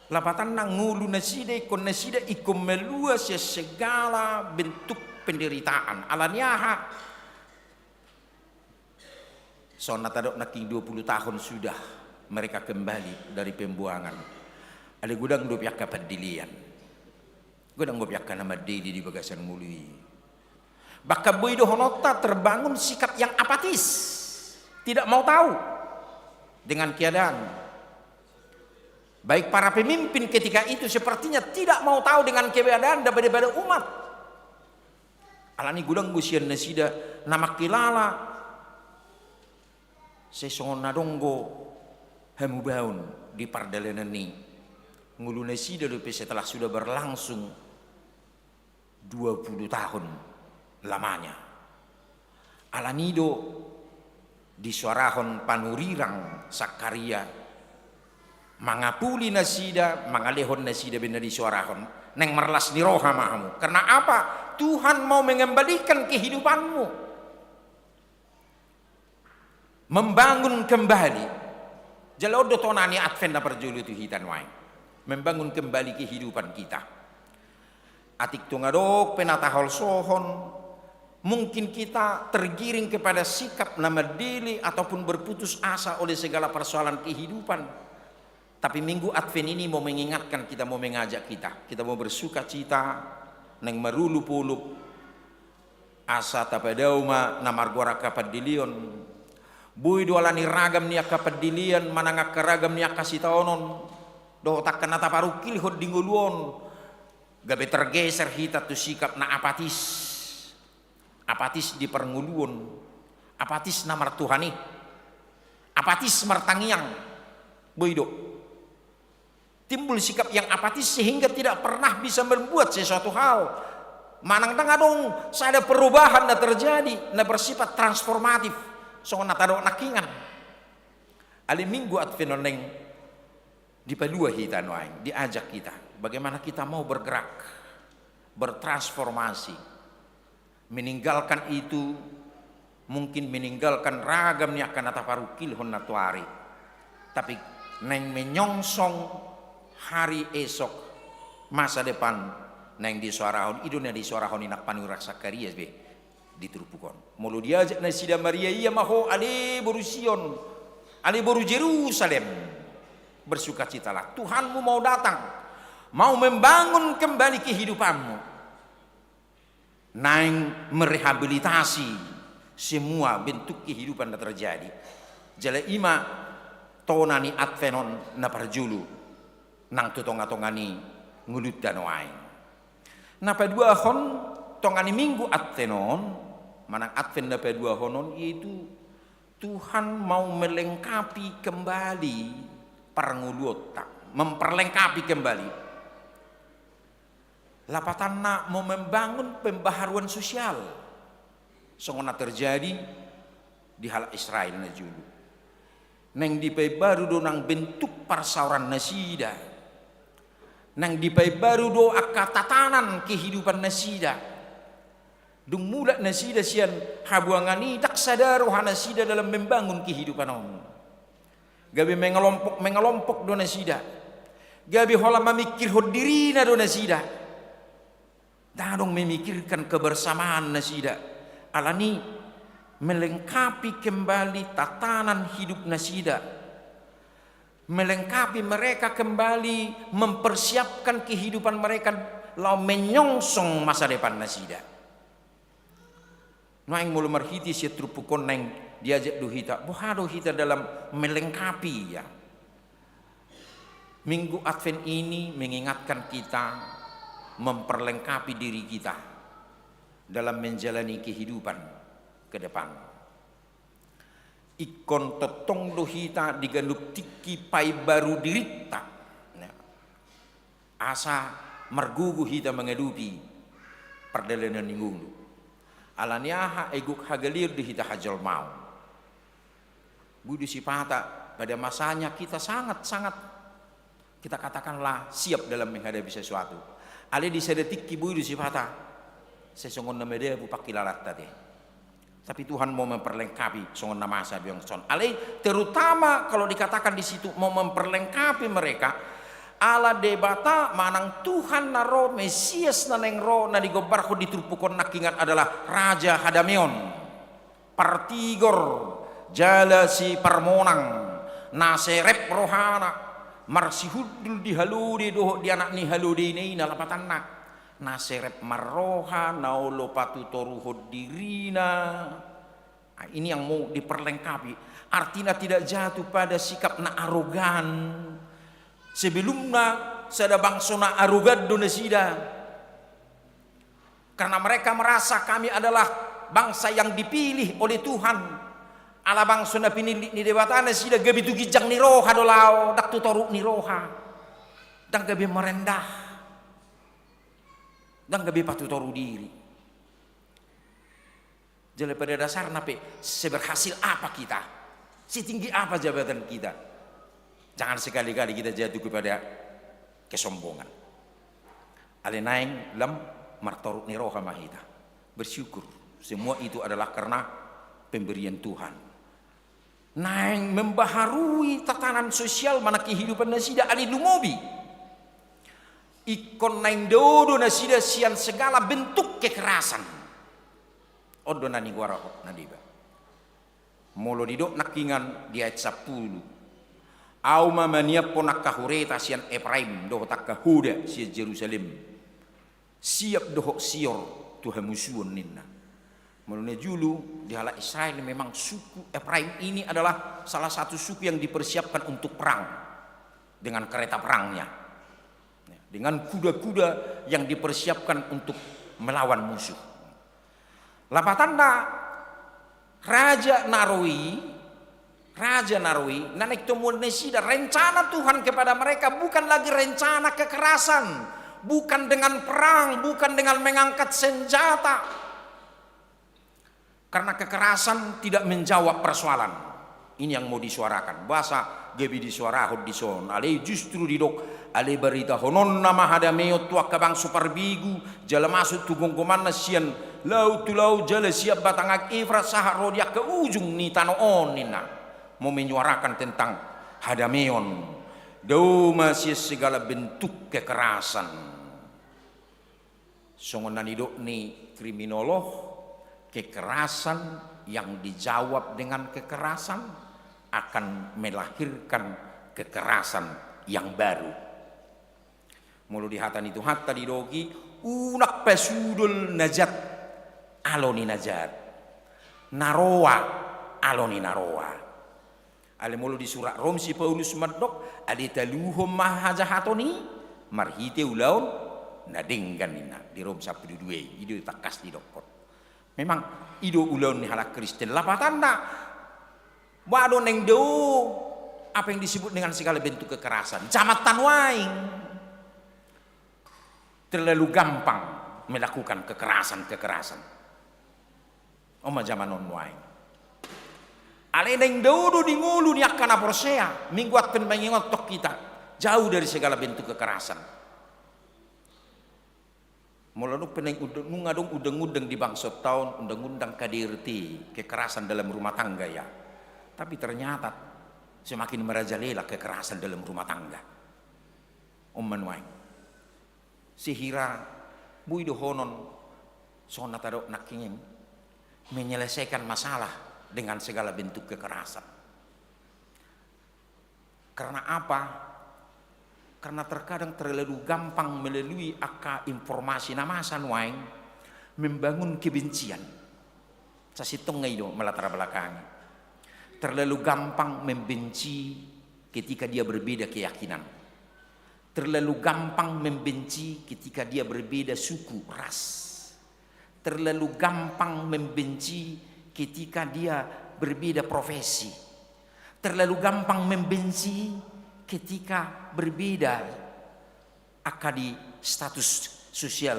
Lapatanna ngolu nasida, ingkon nasida ingkon malua sian segala bentuk penderitaan. Ala ni aha? Songon na tadok nangkin, dua puluh tahun sudah mereka kembali dari pembuangan. Alai godang dope angka pandelean. Godang dope angka na mandele di bagasan ngolu i. Bahkan boi dohononta terbangun sikap yang apatis, tidak mau tahu dengan keadaan. Baik para pemimpin ketika itu sepertinya tidak mau tahu dengan keadaan daripada umat. Ala ni godang do sian nasida na mangkilala sai songon na adong do hamubaon di pardalanan i. Ngolu nasida dope setelah sudah berlangsung dua puluh tahun lamanya. Ala ni do disuarahon panurirang Sakaria, mangapuli nasida, mangalehon nasida, baen na disuarahon, naeng marlas ni roha ma hamu. Karena apa? Tuhan mau mengembalikan kehidupanmu. Membangun kembali. Jala on do tona ni Advent na parjolo tu hita nuaeng. Membangun kembali kehidupan kita. Atik tung adong pe na taholsohon, mungkin kita tergiring kepada sikap na mandele ataupun berputus asa oleh segala persoalan kehidupan. Tapi Minggu Advent ini mau mengingatkan kita, mau mengajak kita. Kita mau bersukacita, naeng marolopolop, asa tapadao ma na margoar angka pandeleon. Boi do ala ni ragam ni angka pandelean, manang angka ragam ni angka sitaonon, dohot angka na taparungkilhon di ngolu on, gabe tergeser hita tu sikap na apatis. Apatis di parngoluon, apatis na martuhan i, apatis martangiang. Boi do timbul sikap yang apatis sehingga tidak pernah bisa membuat sesuatu hal. Manang ndang adong sada perubahan na terjadi, na bersifat transformatif, songon na tadok nangkiningan. Alai Minggu Advent on naeng dipalua hita nuaeng, diajak kita. Bagaimana kita mau bergerak, bertransformasi, meninggalkan itu, mungkin meninggalkan ragam ni angka na taparungkilhon nantoari. Tapi naeng menyongsong hari esok, masa depan naeng disuarahon, i do na disuarahon inang panurirang Sakaria be di turpuk on. Molo diajak nasida, maria ia ma ho ale boru Sion, ale boru Jerusalem. Bersukacitalah, Tuhanmu mau datang, mau membangun kembali kehidupanmu. Naeng merehabilitasi semua bentuk kehidupan na terjadi. Jala i ma tona ni Advent on na parjolo nang tu tongatonga ni ngolunta nuaeng. Na paduahon, tonga ni Minggu Advent on, manang Advent na paduahon on, yaitu Tuhan mau melengkapi kembali parngoluonta, memperlengkapi kembali. Lapatanna mau membangun pembaharuan sosial, songon na terjadi di halak Israel na jolo. Naeng dipaimbaru do nang bentuk parsaoran nasida. Naeng dipaimbaru do angka tatanan kehidupan nasida. Dung mulak nasida sian habuangan i, ndang sada roha nasida dalam membangun kehidupan on. Gabe mengelompok-mengelompok do nasida. Gabe holan mamikirhon dirina do nasida. Ndang adong memikirkan kebersamaan nasida. Ala ni melengkapi kembali tatanan hidup nasida. Melengkapi mereka kembali, mempersiapkan kehidupan mereka laho menyongsong masa depan nasida. Nuaeng molo marhite sian turpuk on naeng diajak do hita, boha do hita dalam melengkapi, ya. Minggu Advent ini mengingatkan kita memperlengkapi diri kita dalam menjalani kehidupan ke depan. Ingkon tongtong do hita di ganup tingki paimbaru dirinta. Nah, asa margogo hita mangadopi pardalanan ni ngolu. Ala ni aha? Ai gok hagaleon do hita hajolmaon. Boi do sipata pada masanya kita sangat-sangat, kita katakanlah, siap dalam menghadapi sesuatu. Alai di sada tingki boi do sipata sai songon na madabu pangkilalanta te. Tapi Tuhan mau memperlengkapi songon na masa biang son. Alai terutama kalau dikatakan di situ mau memperlengkapi mereka, Ala Debata manang Tuhan na ro, Mesias na naeng ro, na digombarhon di turpuk on nangkingan adalah Raja Hadameon, partigor, jala siparmonang, na serep rohana, marsihundul di halode dohot di anak ni halode i na, i na lapatanna, na serep marroha, na olo patutoruhon dirina. Nah, ini yang mau diperlengkapi. Artinya tidak jatuh pada sikap na arogan. Sebelumna sada bangso na arogan do nasida. Karena mereka merasa kami adalah bangsa yang dipilih oleh Tuhan. Ala bangso na pinillit ni Debata nasida, gabe tu ginjang ni roha do laho, ndang tu toruk ni roha. Ndang gabe merendah. Ndang gabe patutoru diri. Jala pada dasarna pe, seberhasil apa kita? Setinggi apa jabatan kita? Jangan sekali-kali kita jatuh kepada kesombongan. Alai naeng lam martoruk ni roha ma hita. Bersyukur. Semua itu adalah karena pemberian Tuhan. Naeng membaharui tatanan sosial manang kehidupan nasida, alai lumobi. Ingkon naeng dao do nasida sian segala bentuk kekerasan. On do na nigoarahon na deba. Molo didok nangkingan di ayat sampulu. Ahu ma maniaphon angka hureta sian Epraim dohot angka hoda sian Jerusalem. Siap dohot sior tu hamusuon ninna. Molo na jolo di halak Israel memang suku Epraim ini adalah salah satu suku yang dipersiapkan untuk perang dengan kereta perangnya. Ya, dengan kuda-kuda yang dipersiapkan untuk melawan musuh. Lapatanna, raja na ro i, raja na ro i, na naeng tomuan nasida, rencana Tuhan kepada mereka bukan lagi rencana kekerasan, bukan dengan perang, bukan dengan mengangkat senjata. Karena kekerasan tidak menjawab persoalan. Ini yang mau disuarakan. Boasa gabe disuarahon dison? Alai justru didok, alai baritahononna ma hadameon tu angka bangso parbegu, jala masuk tu gomgomanna sian laut tu laut, jala sian batang aek Efrat sahat ro di angka ujung ni tano on ninna. Mau menyuarakan tentang hadameon. Dao ma sian segala bentuk kekerasan. Songon na nidok ni kriminolog, kekerasan yang dijawab dengan kekerasan akan melahirkan kekerasan yang baru. Molo di hata ni Tuhanta didok i, unang pasudol na jat alo ni na jat, na roa alo ni na roa. Alai molo di surat Rom si Paulus mandok, alai taluhon ma hajahaton i marhite ulaon na denggan ninna di Rom sampulu dua i, i do tangkas didokkon. Memang i do ulaon ni halak Kristen. Lapatanna, boha do naeng dao apa yang disebut dengan segala bentuk kekerasan? Jamanta nuaeng terlalu gampang melakukan kekerasan-kekerasan. On ma jaman on nuaeng. Alai naeng dao do di ngolu ni angka na porsea, minggu on pe mangingothon hita, jauh dari segala bentuk kekerasan. Molo dung pe naeng undang, nunga adong undang-undang di bangso on, undang-undang K D R T, kekerasan dalam rumah tangga ya. Tapi ternyata semakin merajalela kekerasan dalam rumah tangga. On ma nuaeng. Sehira boi dohonon songon na tadok nangkin i, menyelesaikan masalah dengan segala bentuk kekerasan. Karena apa? Karena terkadang terlalu gampang melalui angka informasi na masa nuaeng membangun kebencian. Sasintongna i do melatar belakangi. Terlalu gampang membenci ketika dia berbeda keyakinan. Terlalu gampang membenci ketika dia berbeda suku, ras. Terlalu gampang membenci ketika dia berbeda profesi. Terlalu gampang membenci ketika berbeda angka di status sosial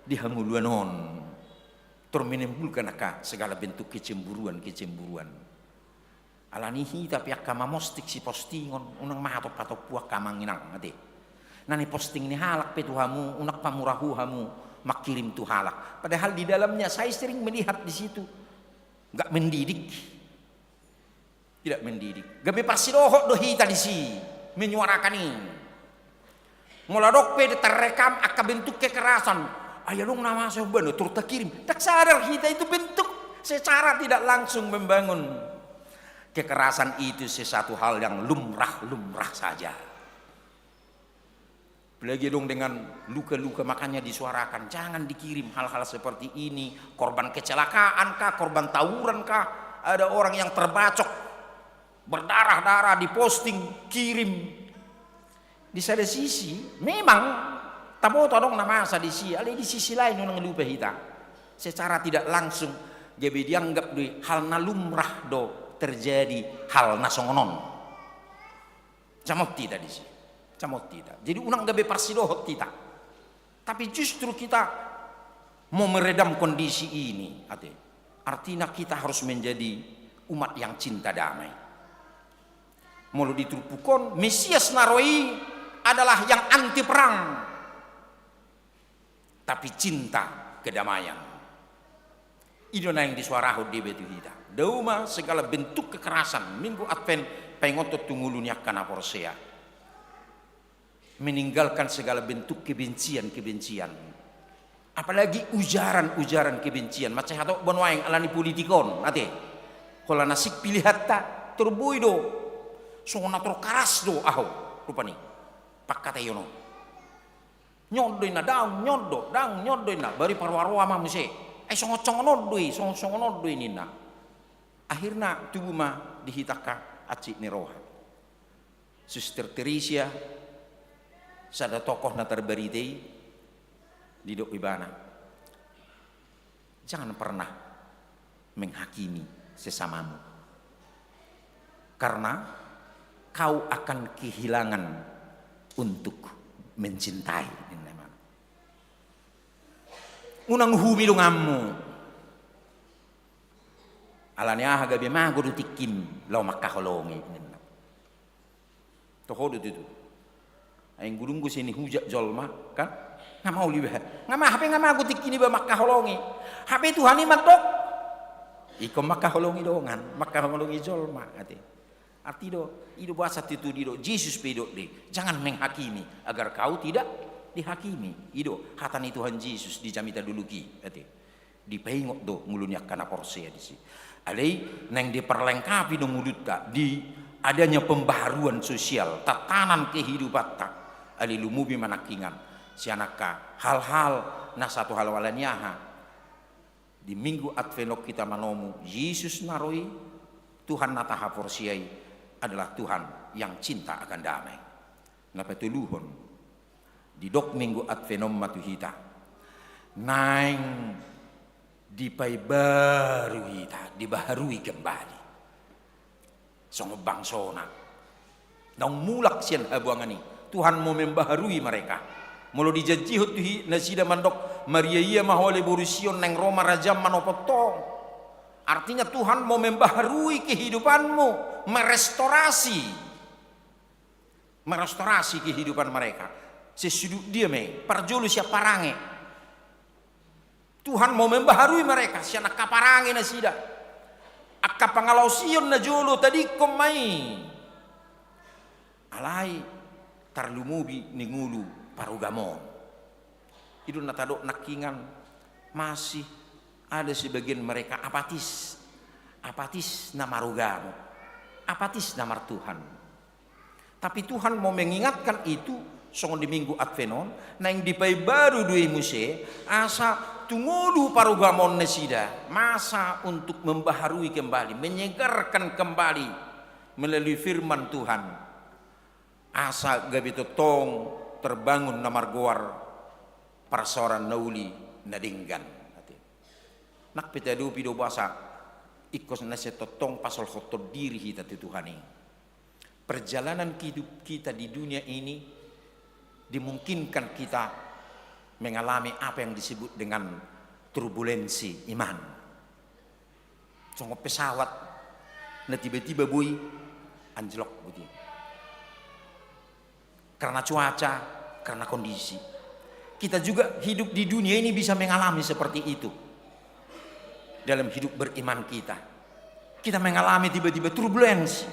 di hangoluan on. Tor menimbulkan angka segala bentuk kecemburuan-kecemburuan. Alani i hita pe angka mamosting sipostingon, unang mahatompa-tompu angka amang inang ate. Na niposting ni halak pe tu hamu, unang pamurahu hamu mangkirim tu halak. Padahal di dalamnya saya sering melihat di situ. Nggak mendidik. Tidak mendidik. Gabe parsidohot do hita disi menyuarakan i. Molo adong pe terrekam angka bentuk kekerasan, ai adong na masa, umbahen tor takirim. Ndang sadar hita itu bentuk secara tidak langsung membangun. Kekerasan itu sesuatu hal yang lumrah-lumrah saja. Apalagi adong dengan luka-luka, makanya disuarakan, jangan dikirim hal-hal seperti ini. Korban kecelakaan kah, korban tawuran kah, ada orang yang terbacok, berdarah-darah, diposting, kirim. Di sada sisi memang taboto adong na masa disi, alai di sisi lain unang lupa hita, secara tidak langsung gabe dianggap do i hal na lumrah do terjadi hal na songon on. Jamot hita disi, jamot hita. Jadi unang gabe parsidohot hita. Tapi justru kita mau meredam kondisi ini, ate. Artinya kita harus menjadi umat yang cinta damai. Molo di turpuk on, Mesias na ro i adalah yang anti perang, tapi cinta kedamaian. I do naeng disuarahon deba tu hita. Dao ma segala bentuk kekerasan, Minggu Advent paingothon tu ngolu ni angka na porsea. Meninggalkan segala bentuk kebencian-kebencian. Apalagi ujaran-ujaran kebencian. Mansai hatop bo nuaeng alani politik on, ate. Holan asing pilihanta, tor boi do. Songon na tor karas do ahu, rupani, pangkataion on. Nyon do inna, daong nyon do, daong nyon do inna, bari paroa-roa ma muse. Ai songon-songon on do i, songon-songon on do i ninna. Akhirna tubu ma di hita angka hansit ni roha. Suster Teresia, sada tokoh na tarbarita i, didok ibana, jangan pernah menghakimi sesamamu, karena kau akan kehilangan untuk mencintai, ninna ibana. Unang uhumi donganmu. Alani aha? Gabe mago do tingkim laho mangkaholongi, ninna. Toho do tutu. Ai anggo dung muse nihujat jolma, kan? Nga maol iba. Nga ma-, hape nga mago tingki niba mangkaholongi. Hape Tuhan i mandok, ingkon mangkaholongi dongan, mangkaholongi jolma, ate. Arti do, i do bahasa tutu didok Jesus pe, didok do i, jangan menghakimi agar kau tidak dihakimi. I do hata ni Tuhan Jesus di jamita dolok i, ate. Dipaingot do ngolu ni angka na porsea disi. Alai naeng diperlengkapi do ngolunta di adanya pembaharuan sosial, tatanan kehidupanta. Alai lumobi ma nangkiningan sian angka hal-hal na satu hal, alani aha? Di Minggu Advent on hita manomu Jesus na ro i, Tuhan na tahaporseai adalah Tuhan yang cinta akan damai. Na patoluhon, didok Minggu Advent on ma tu hita, naeng dipaimbaru hita, dibaharui kembali songon bangsona. Naung mulak sian habuangan i, Tuhan mau membaharui mereka. Molo dijanjihon tu hi-, nasida mandok, mariaia ma ho ale boru Sion, naeng ro ma rajam manopot ho. Artinya Tuhan mau membaharui kehidupanmu, merestorasi. Merestorasi kehidupan mereka. Sesudut dia me, parjolo sian parange. Tuhan mau membaharui mereka, sian angka parange nasida. Angka pangalaosion na jolo tadingkon ma i. Alai tarlumobi ni ngolu parugamo. I do na tadok nangkiningan, masih ada sebagian mereka apatis. Apatis na marugamo. Apatis na marTuhan. Tapi Tuhan mau mengingatkan itu, songon di Minggu Advent on, naeng dipaimbaru do i muse, asa tu ngolu parugamon nasida, masa untuk membaharui kembali, menyegarkan kembali melalui firman Tuhan. Asa gabe tongtong terbangun na margoar parsaoran na uli na denggan. Nang pe tadopi do bahasa, ingkon na sai tongtong pasolhothon diri hita tu Tuhan i. Perjalanan hidup kita di dunia ini dimungkinkan kita mengalami apa yang disebut dengan turbulensi iman. Songon pesawat na tiba-tiba boi anjlok, boti. Karena cuaca, karena kondisi. Kita juga hidup di dunia ini bisa mengalami seperti itu. Dalam hidup beriman kita, kita mengalami tiba-tiba turbulensi.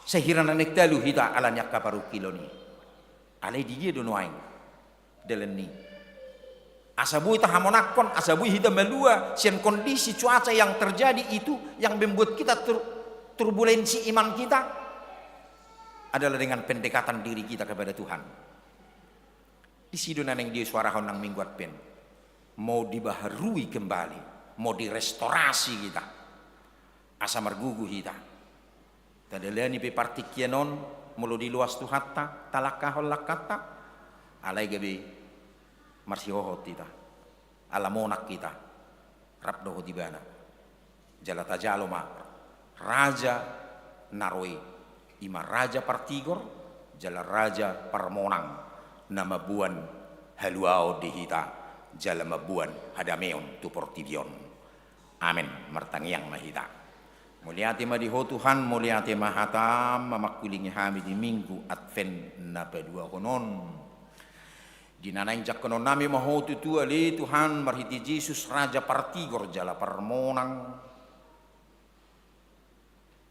Sahira na naeng talu hita ala ni angka parungkilon i. Alai di dia do nuaeng dalan i? Asa boi tahamonangkon, asa boi hita malua sian kondisi cuaca yang terjadi itu, yang membuat kita tur-, turbulensi iman kita, adalah dengan pendekatan diri kita kepada Tuhan. Disi do na naeng disuarahon nang Minggu Advent. Mau dibaharui kembali, mau direstorasi hita. Asa margugu hita. Tadalani pe partingkian on, molo diloas Tuhanta, talangkahon langkanta, alai gabe marsihohot hita, ala monang hita rap dohot Ibana. Jala tajalo ma raja na ro i, i ma raja partigor, jala raja parmonang, na mamboan haluaon di hita, jala mamboan hadameon tu portibi on. Amen. Martangiang ma hita. Mauliate ma di Ho Tuhan, mauliate ma hataM, mamangkulingi hami di Minggu Advent na paduahon on. Di na naeng jangkonon nami ma Ho tutu ale Tuhan, marhite Jesus, raja partigor jala parmonang,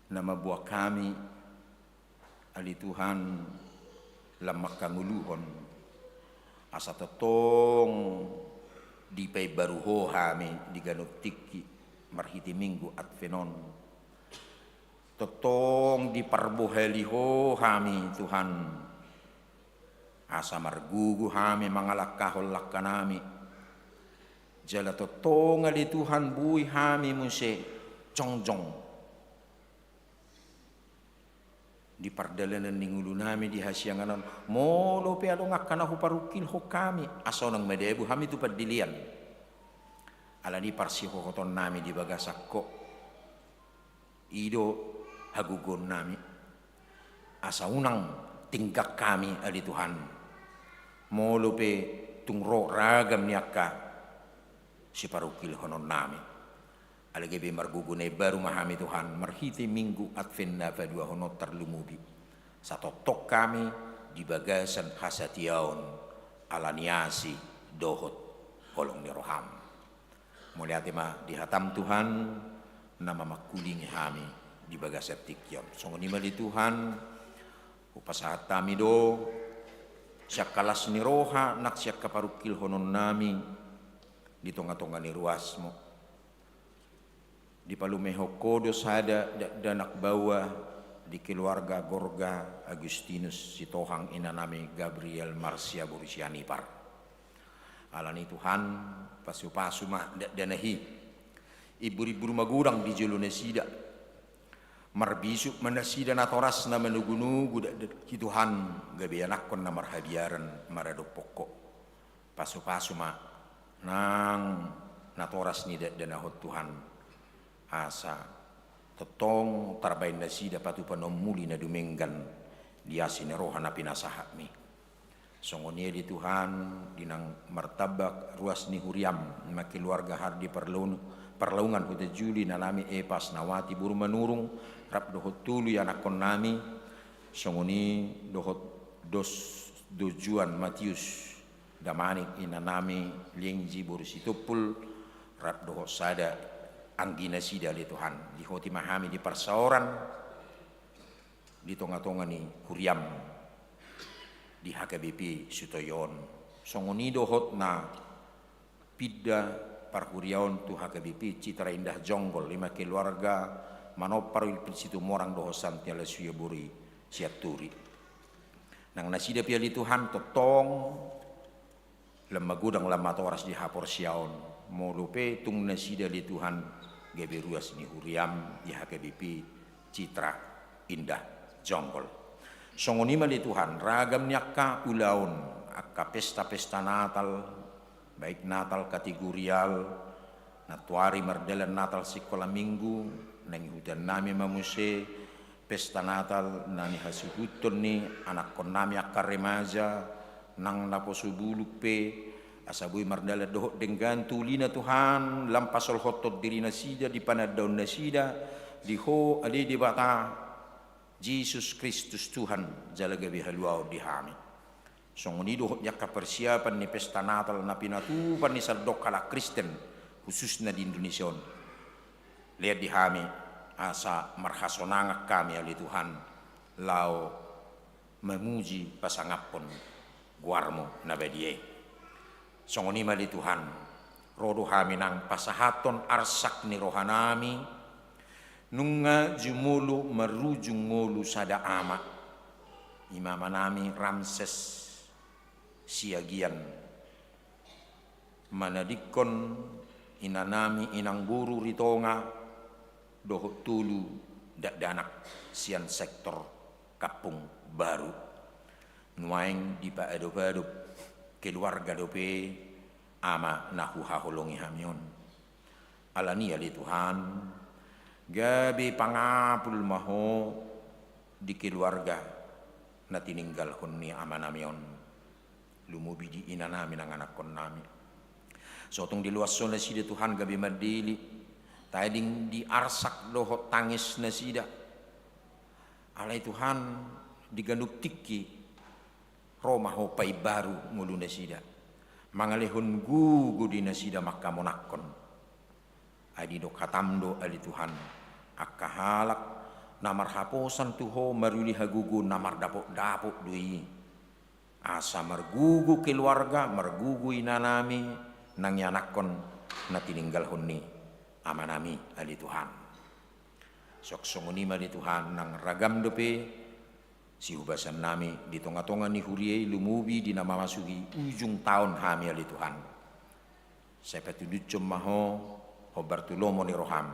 na mamboan hami ale Tuhan lam mangkangoluhon, asa tongtong dipaimbaru Ho hami di ganup tingki marhite Minggu Advent on. Tongtong diparbohali Ho hami Tuhan, asa margugu hami mangalangkahon langka nami. Jala tongtong ale Tuhan boi hami muse jongjong di pardalanan ni ngolu nami di hasiangan on, molo pe adong angka na huparungkilhon hami, asa unang madabu hami tu pandelean. Alani parsihohoton nami di bagasan Ho, i do hagogoon nami, asa unang tinggang hami ale Tuhan, molo pe tung ro ragam ni angka siparungkilhonon nami. Alai gabe margogo na imbaru ma hami Tuhan, marhite Minggu Advent na paduahon on tarlumobi, satongtong hami di bagasan hasatiaon ala ni asi dohot holong ni rohaM. Mauliate ma di hataM Tuhan, na mamangkulingi hami di bagasan tingki on. Songon i ma di Tuhan, hupasahat hami do sian angka las ni roha nang sian angka parungkilhonon nami di tongatonga ni ruasMu. Dipalumehon Ho do sada dakdanak baoa di keluarga Gorga Agustinus Sitohang, ina nami Gabriel Marsia boru Sianipar. Alani Tuhan, pasupasu ma dakdanak i. Imburimbur magodang di jolo nasida. Marbisuk ma nasida natorasna manogunogu dakdanak i Tuhan, gabe anakkon na marhabiaran maradophon Ho. Pasupasu ma nang natoras ni dakdanak on Tuhan, asa tongtong tarbaen nasida patupaon muli na dumenggan di asi ni roha na pinasahatMi. Songon i ale Tuhan, di na martamba ruas ni huriaM, i ma keluarga Hardi Parlaun-, Parlaungan Hutajulu, ina nami Epa Asnawati boru Manurung, rap dohot tolu ianakkon nami, songon i dohot dos dojuan Matius Damanik, ina nami Liengji boru Sitompul, rap dohot sada anggi nasida ale Tuhan. Dihoti ma hami di parsaoran di tongatonga ni huriaM di H K B P Sutoyo on. Songon i dohot na pinda parhuriaon tu H K B P Citra Indah Jonggol, i ma keluarga Manompar Wilfried Situmorang dohot Santi Alasuya boru Sianturi. Nang nasida pe ale Tuhan tongtong lam magodang lam matoras di haporseaon, molo pe tung nasida ale Tuhan gabe ruas ni huriaM di H K B P Citra Indah Jonggol. Songon i ma ale Tuhan, ragam ni angka ulaon, angka pesta-pesta Natal, baik Natal kategorial, nantoari mardalan Natal sikola minggu, naeng ihutan nami ma muse, pesta Natal na nihasuhuton ni anakkon nami angka remaja, nang naposo bulung pe, asa boi mardalan dohot denggan tu ulina Tuhan, lam pasolhothon diri nasida di panandaon nasida di Ho ale Debata, Jesus Kristus Tuhan, jala gabe haluaon di hami. Songon i dohot di angka persiapan ni pesta Natal na pinatupa ni sandok halak Kristen, khususna di Indonesia on. Lean di hami, asa marhasonangan hami ale Tuhan, laho mamuji pasangaphon goarmu na badia i. Songon i ma ale Tuhan, ro do hami nang pasahathon arsak ni rohanami, nunga jumolo marujung ngolu sada ama, i ma amanami Ramses Siagian, manadingkon inanami Inang Boru Ritonga dohot tolu dakdanak sian sektor Kampung Baru. Nuaeng dipaadopadop keluarga dope ama na huhaholongi hami on. Alani i ale Tuhan, gabe pangapul ma Ho di keluarga na tininggalhon ni amanami on, lumobi di inanami nang anakkonnami. So tung diloas Ho nasida Tuhan gabe mandele, tading di arsak dohot tangis nasida. Alai Tuhan, di ganup tingki ro ma Ho paimbaru ngolu nasida, mangalehon gogo di nasida mangkamonangkon. Ai didok hatam do ale Tuhan, angka halak na marhaposan tu Ho maruli hagogoon na mardapotdapot do i. Asa margogo keluarga, margogo inanami nang ianakkon na tininggalhon ni amanami ale Tuhan. Suang songon i ma ale Tuhan, nang ragam dope sihubasannami di tongatonga ni huria i, lumobi di na mamasuhi ujung taon hami ale Tuhan. Sai patudushon ma Ho hombar tu lomo ni roham,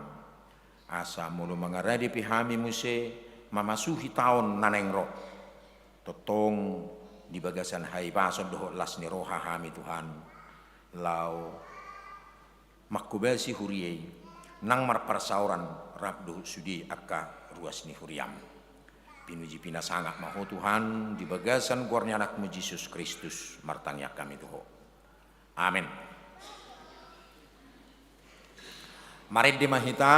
asa molo mangarade pe hami muse mamasuhi taon na naeng ro, tongtong di bagasan hahipason dohot las ni roha hami Tuhan, laho manghobasi huria i nang marparsaoran rap dohot sude angka ruas ni huriam. Pinuji pinasangap ma Ho Tuhan, di bagasan goar ni Anakmu Jesus Kristus martangiang hami tu Ho. Amen. Marende ma hita,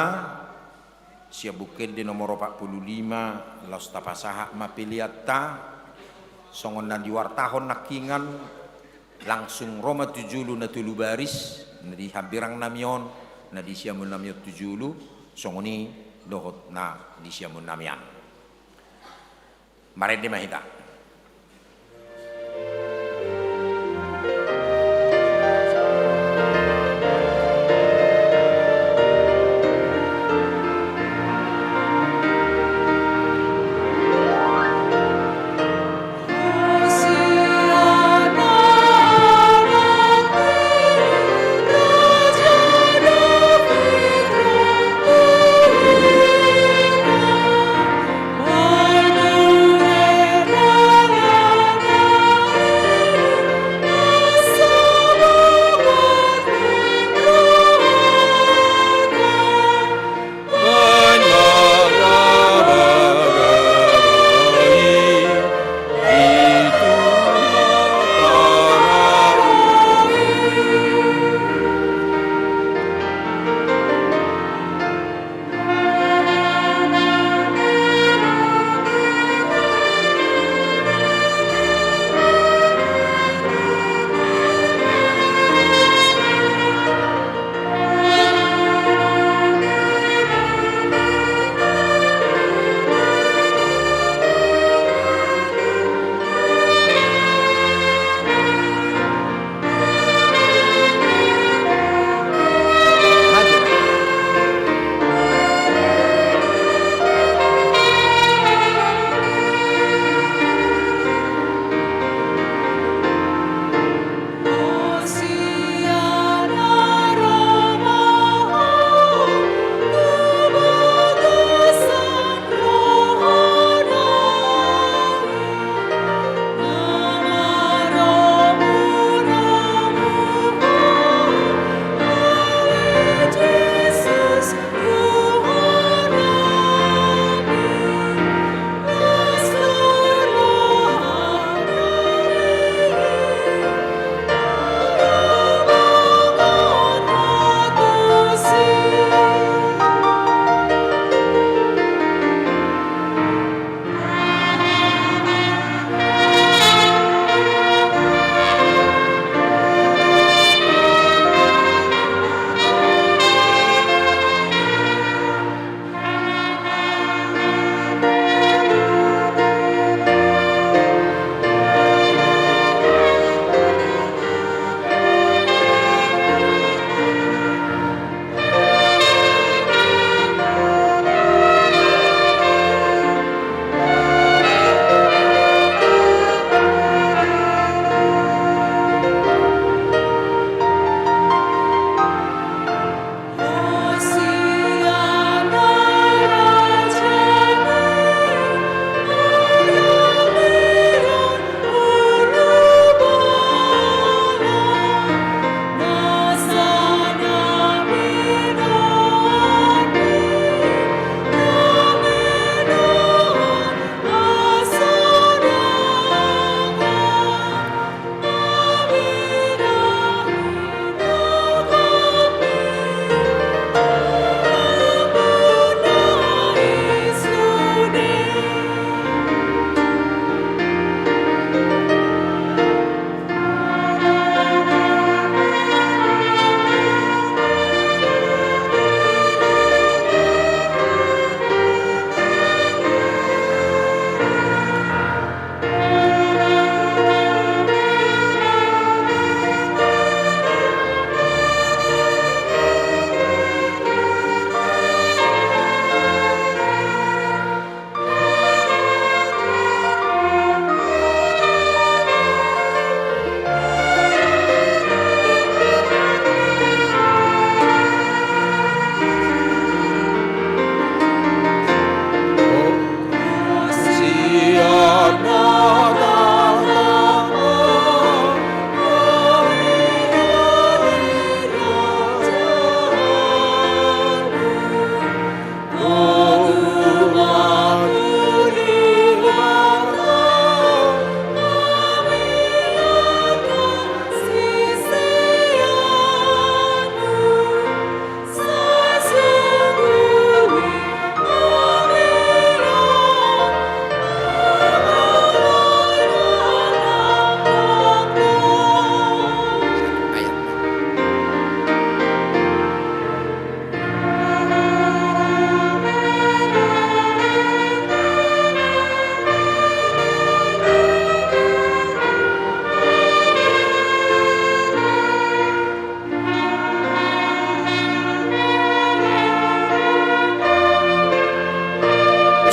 sian Buku Ende nomor opat pulu lima, laos tapasahat ma peleanta, songon na diwartahon nangkiningan, langsung ro ma tu jolo na tolu baris, na di hambirangnami on, na di siamunnami on tu jolo, songon i dohot na di siamunnami an. Marende ma hita.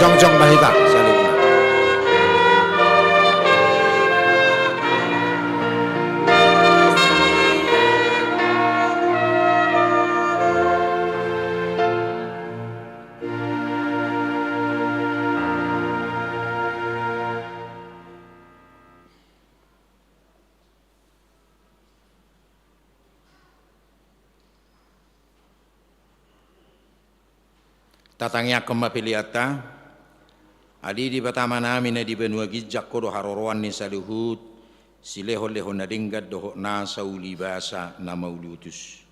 Jongjong ma hita saluhutna. Tatangiangkon ma peleanta. Ale Debata Amanami na di banua ginjang, Ho do haroroan ni saluhut silehonlehon na denggan dohot nasa ulibasa na mauliutus.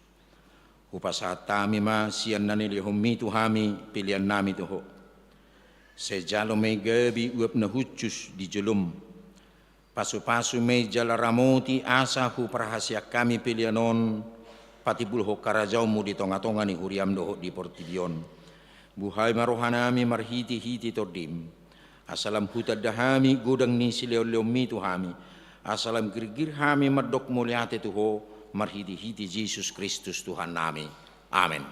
Hupasahat hami ma sian na nilehonMi tu hami peleannami tu Ho. Sai jalo ma i gabe uap na hushus di jolom. Pasupasu ma i jala ramoti asa huparhaseang hami pelean on patimbulhon harajaonMu di tongatonga ni huriaM dohot di portibi on. Buhai ma rohanami marhitehite TondiM, asa lam hutanda hami godang ni silehonlehonMi tu hami, asa lam girgir hami mandok mauliate tu Ho marhitehite Jesus Kristus Tuhannami. Amen.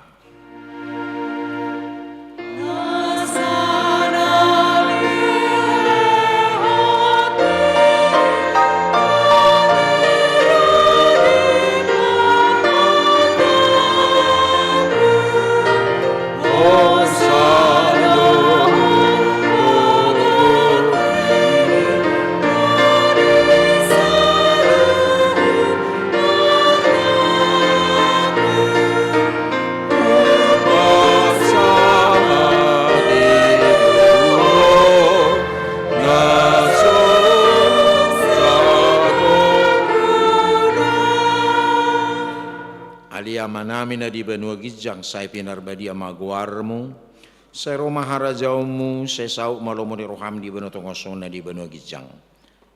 Ale Amanami na di banua ginjang, sai pinarbadia ma goarMu, sai ro ma harajaonMu, sai saut ma lomo ni rohaM di banua tonga on songon na di banua ginjang.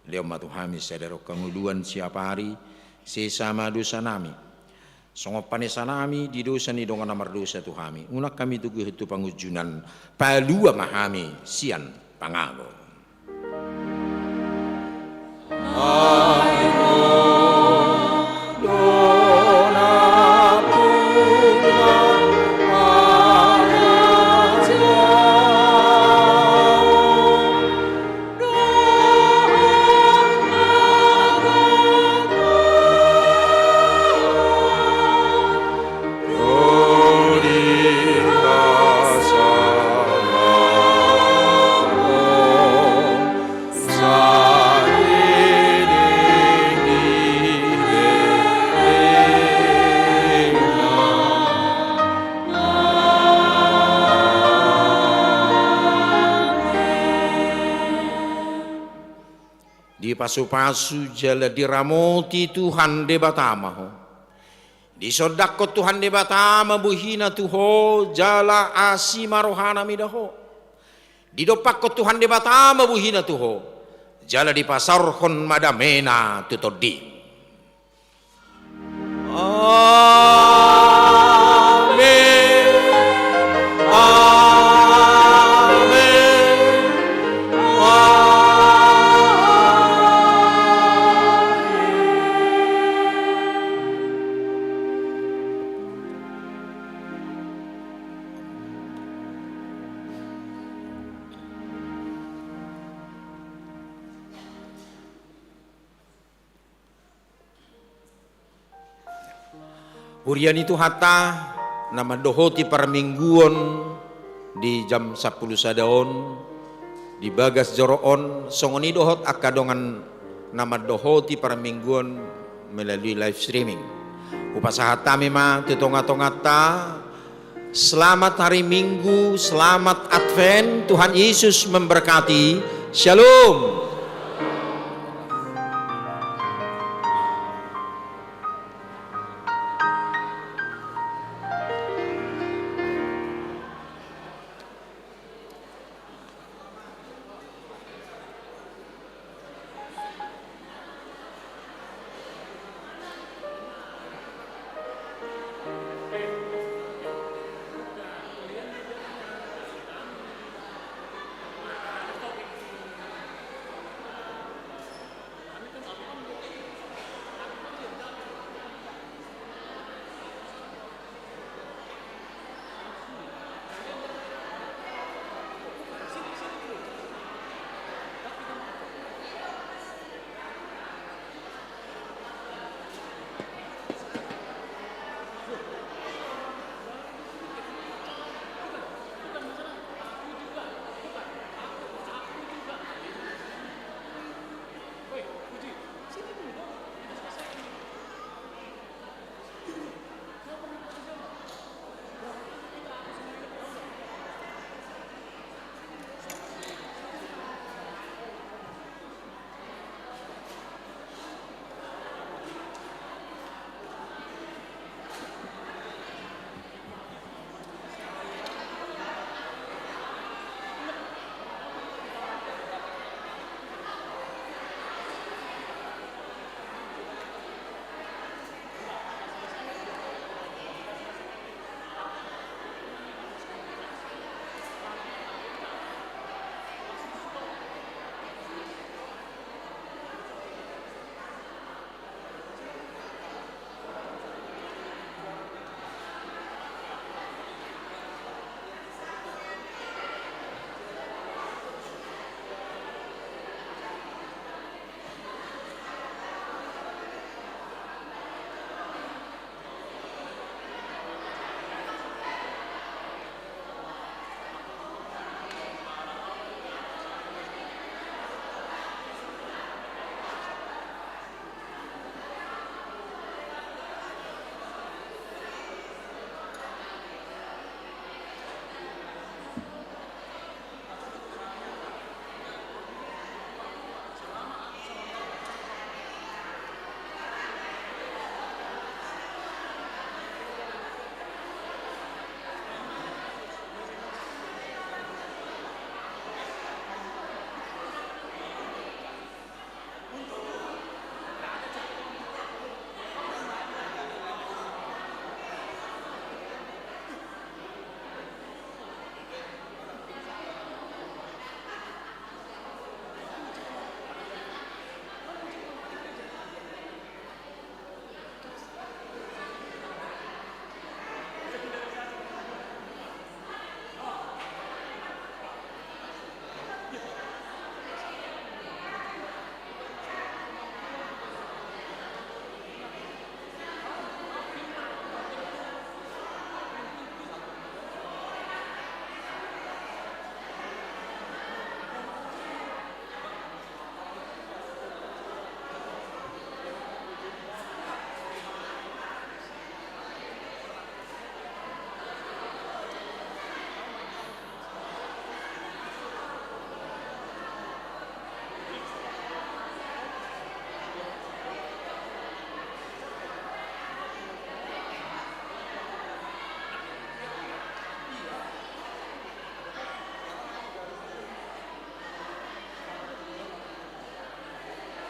Lehon ma tu hami sadari on hangoluan siapari, sesa ma dosanami, songon panesanami di dosa ni dongan na mardosa tu hami. Unang hami togihon tu pangunjunan, palua ma hami sian pangago. Dipasupasu jala diramoti Tuhan Debata ma ho. Disondangkon Tuhan Debata ma bohina tu ho jala asi ma rohana mida ho. Didompakkon Tuhan Debata ma bohina tu ho jala dipasaorhon ma damena tu tondim. Amen. Amen. Amen. Huria ni Tuhanta, na mandohoti parmingguon di jam sampulu sada on, di bagas joro on, songon i dohot angka dongan na mandohoti parmingguon melalui live streaming. Hupasahat hami ma tu tongatonganta, selamat hari Minggu, selamat Advent, Tuhan Yesus memberkati. Shalom.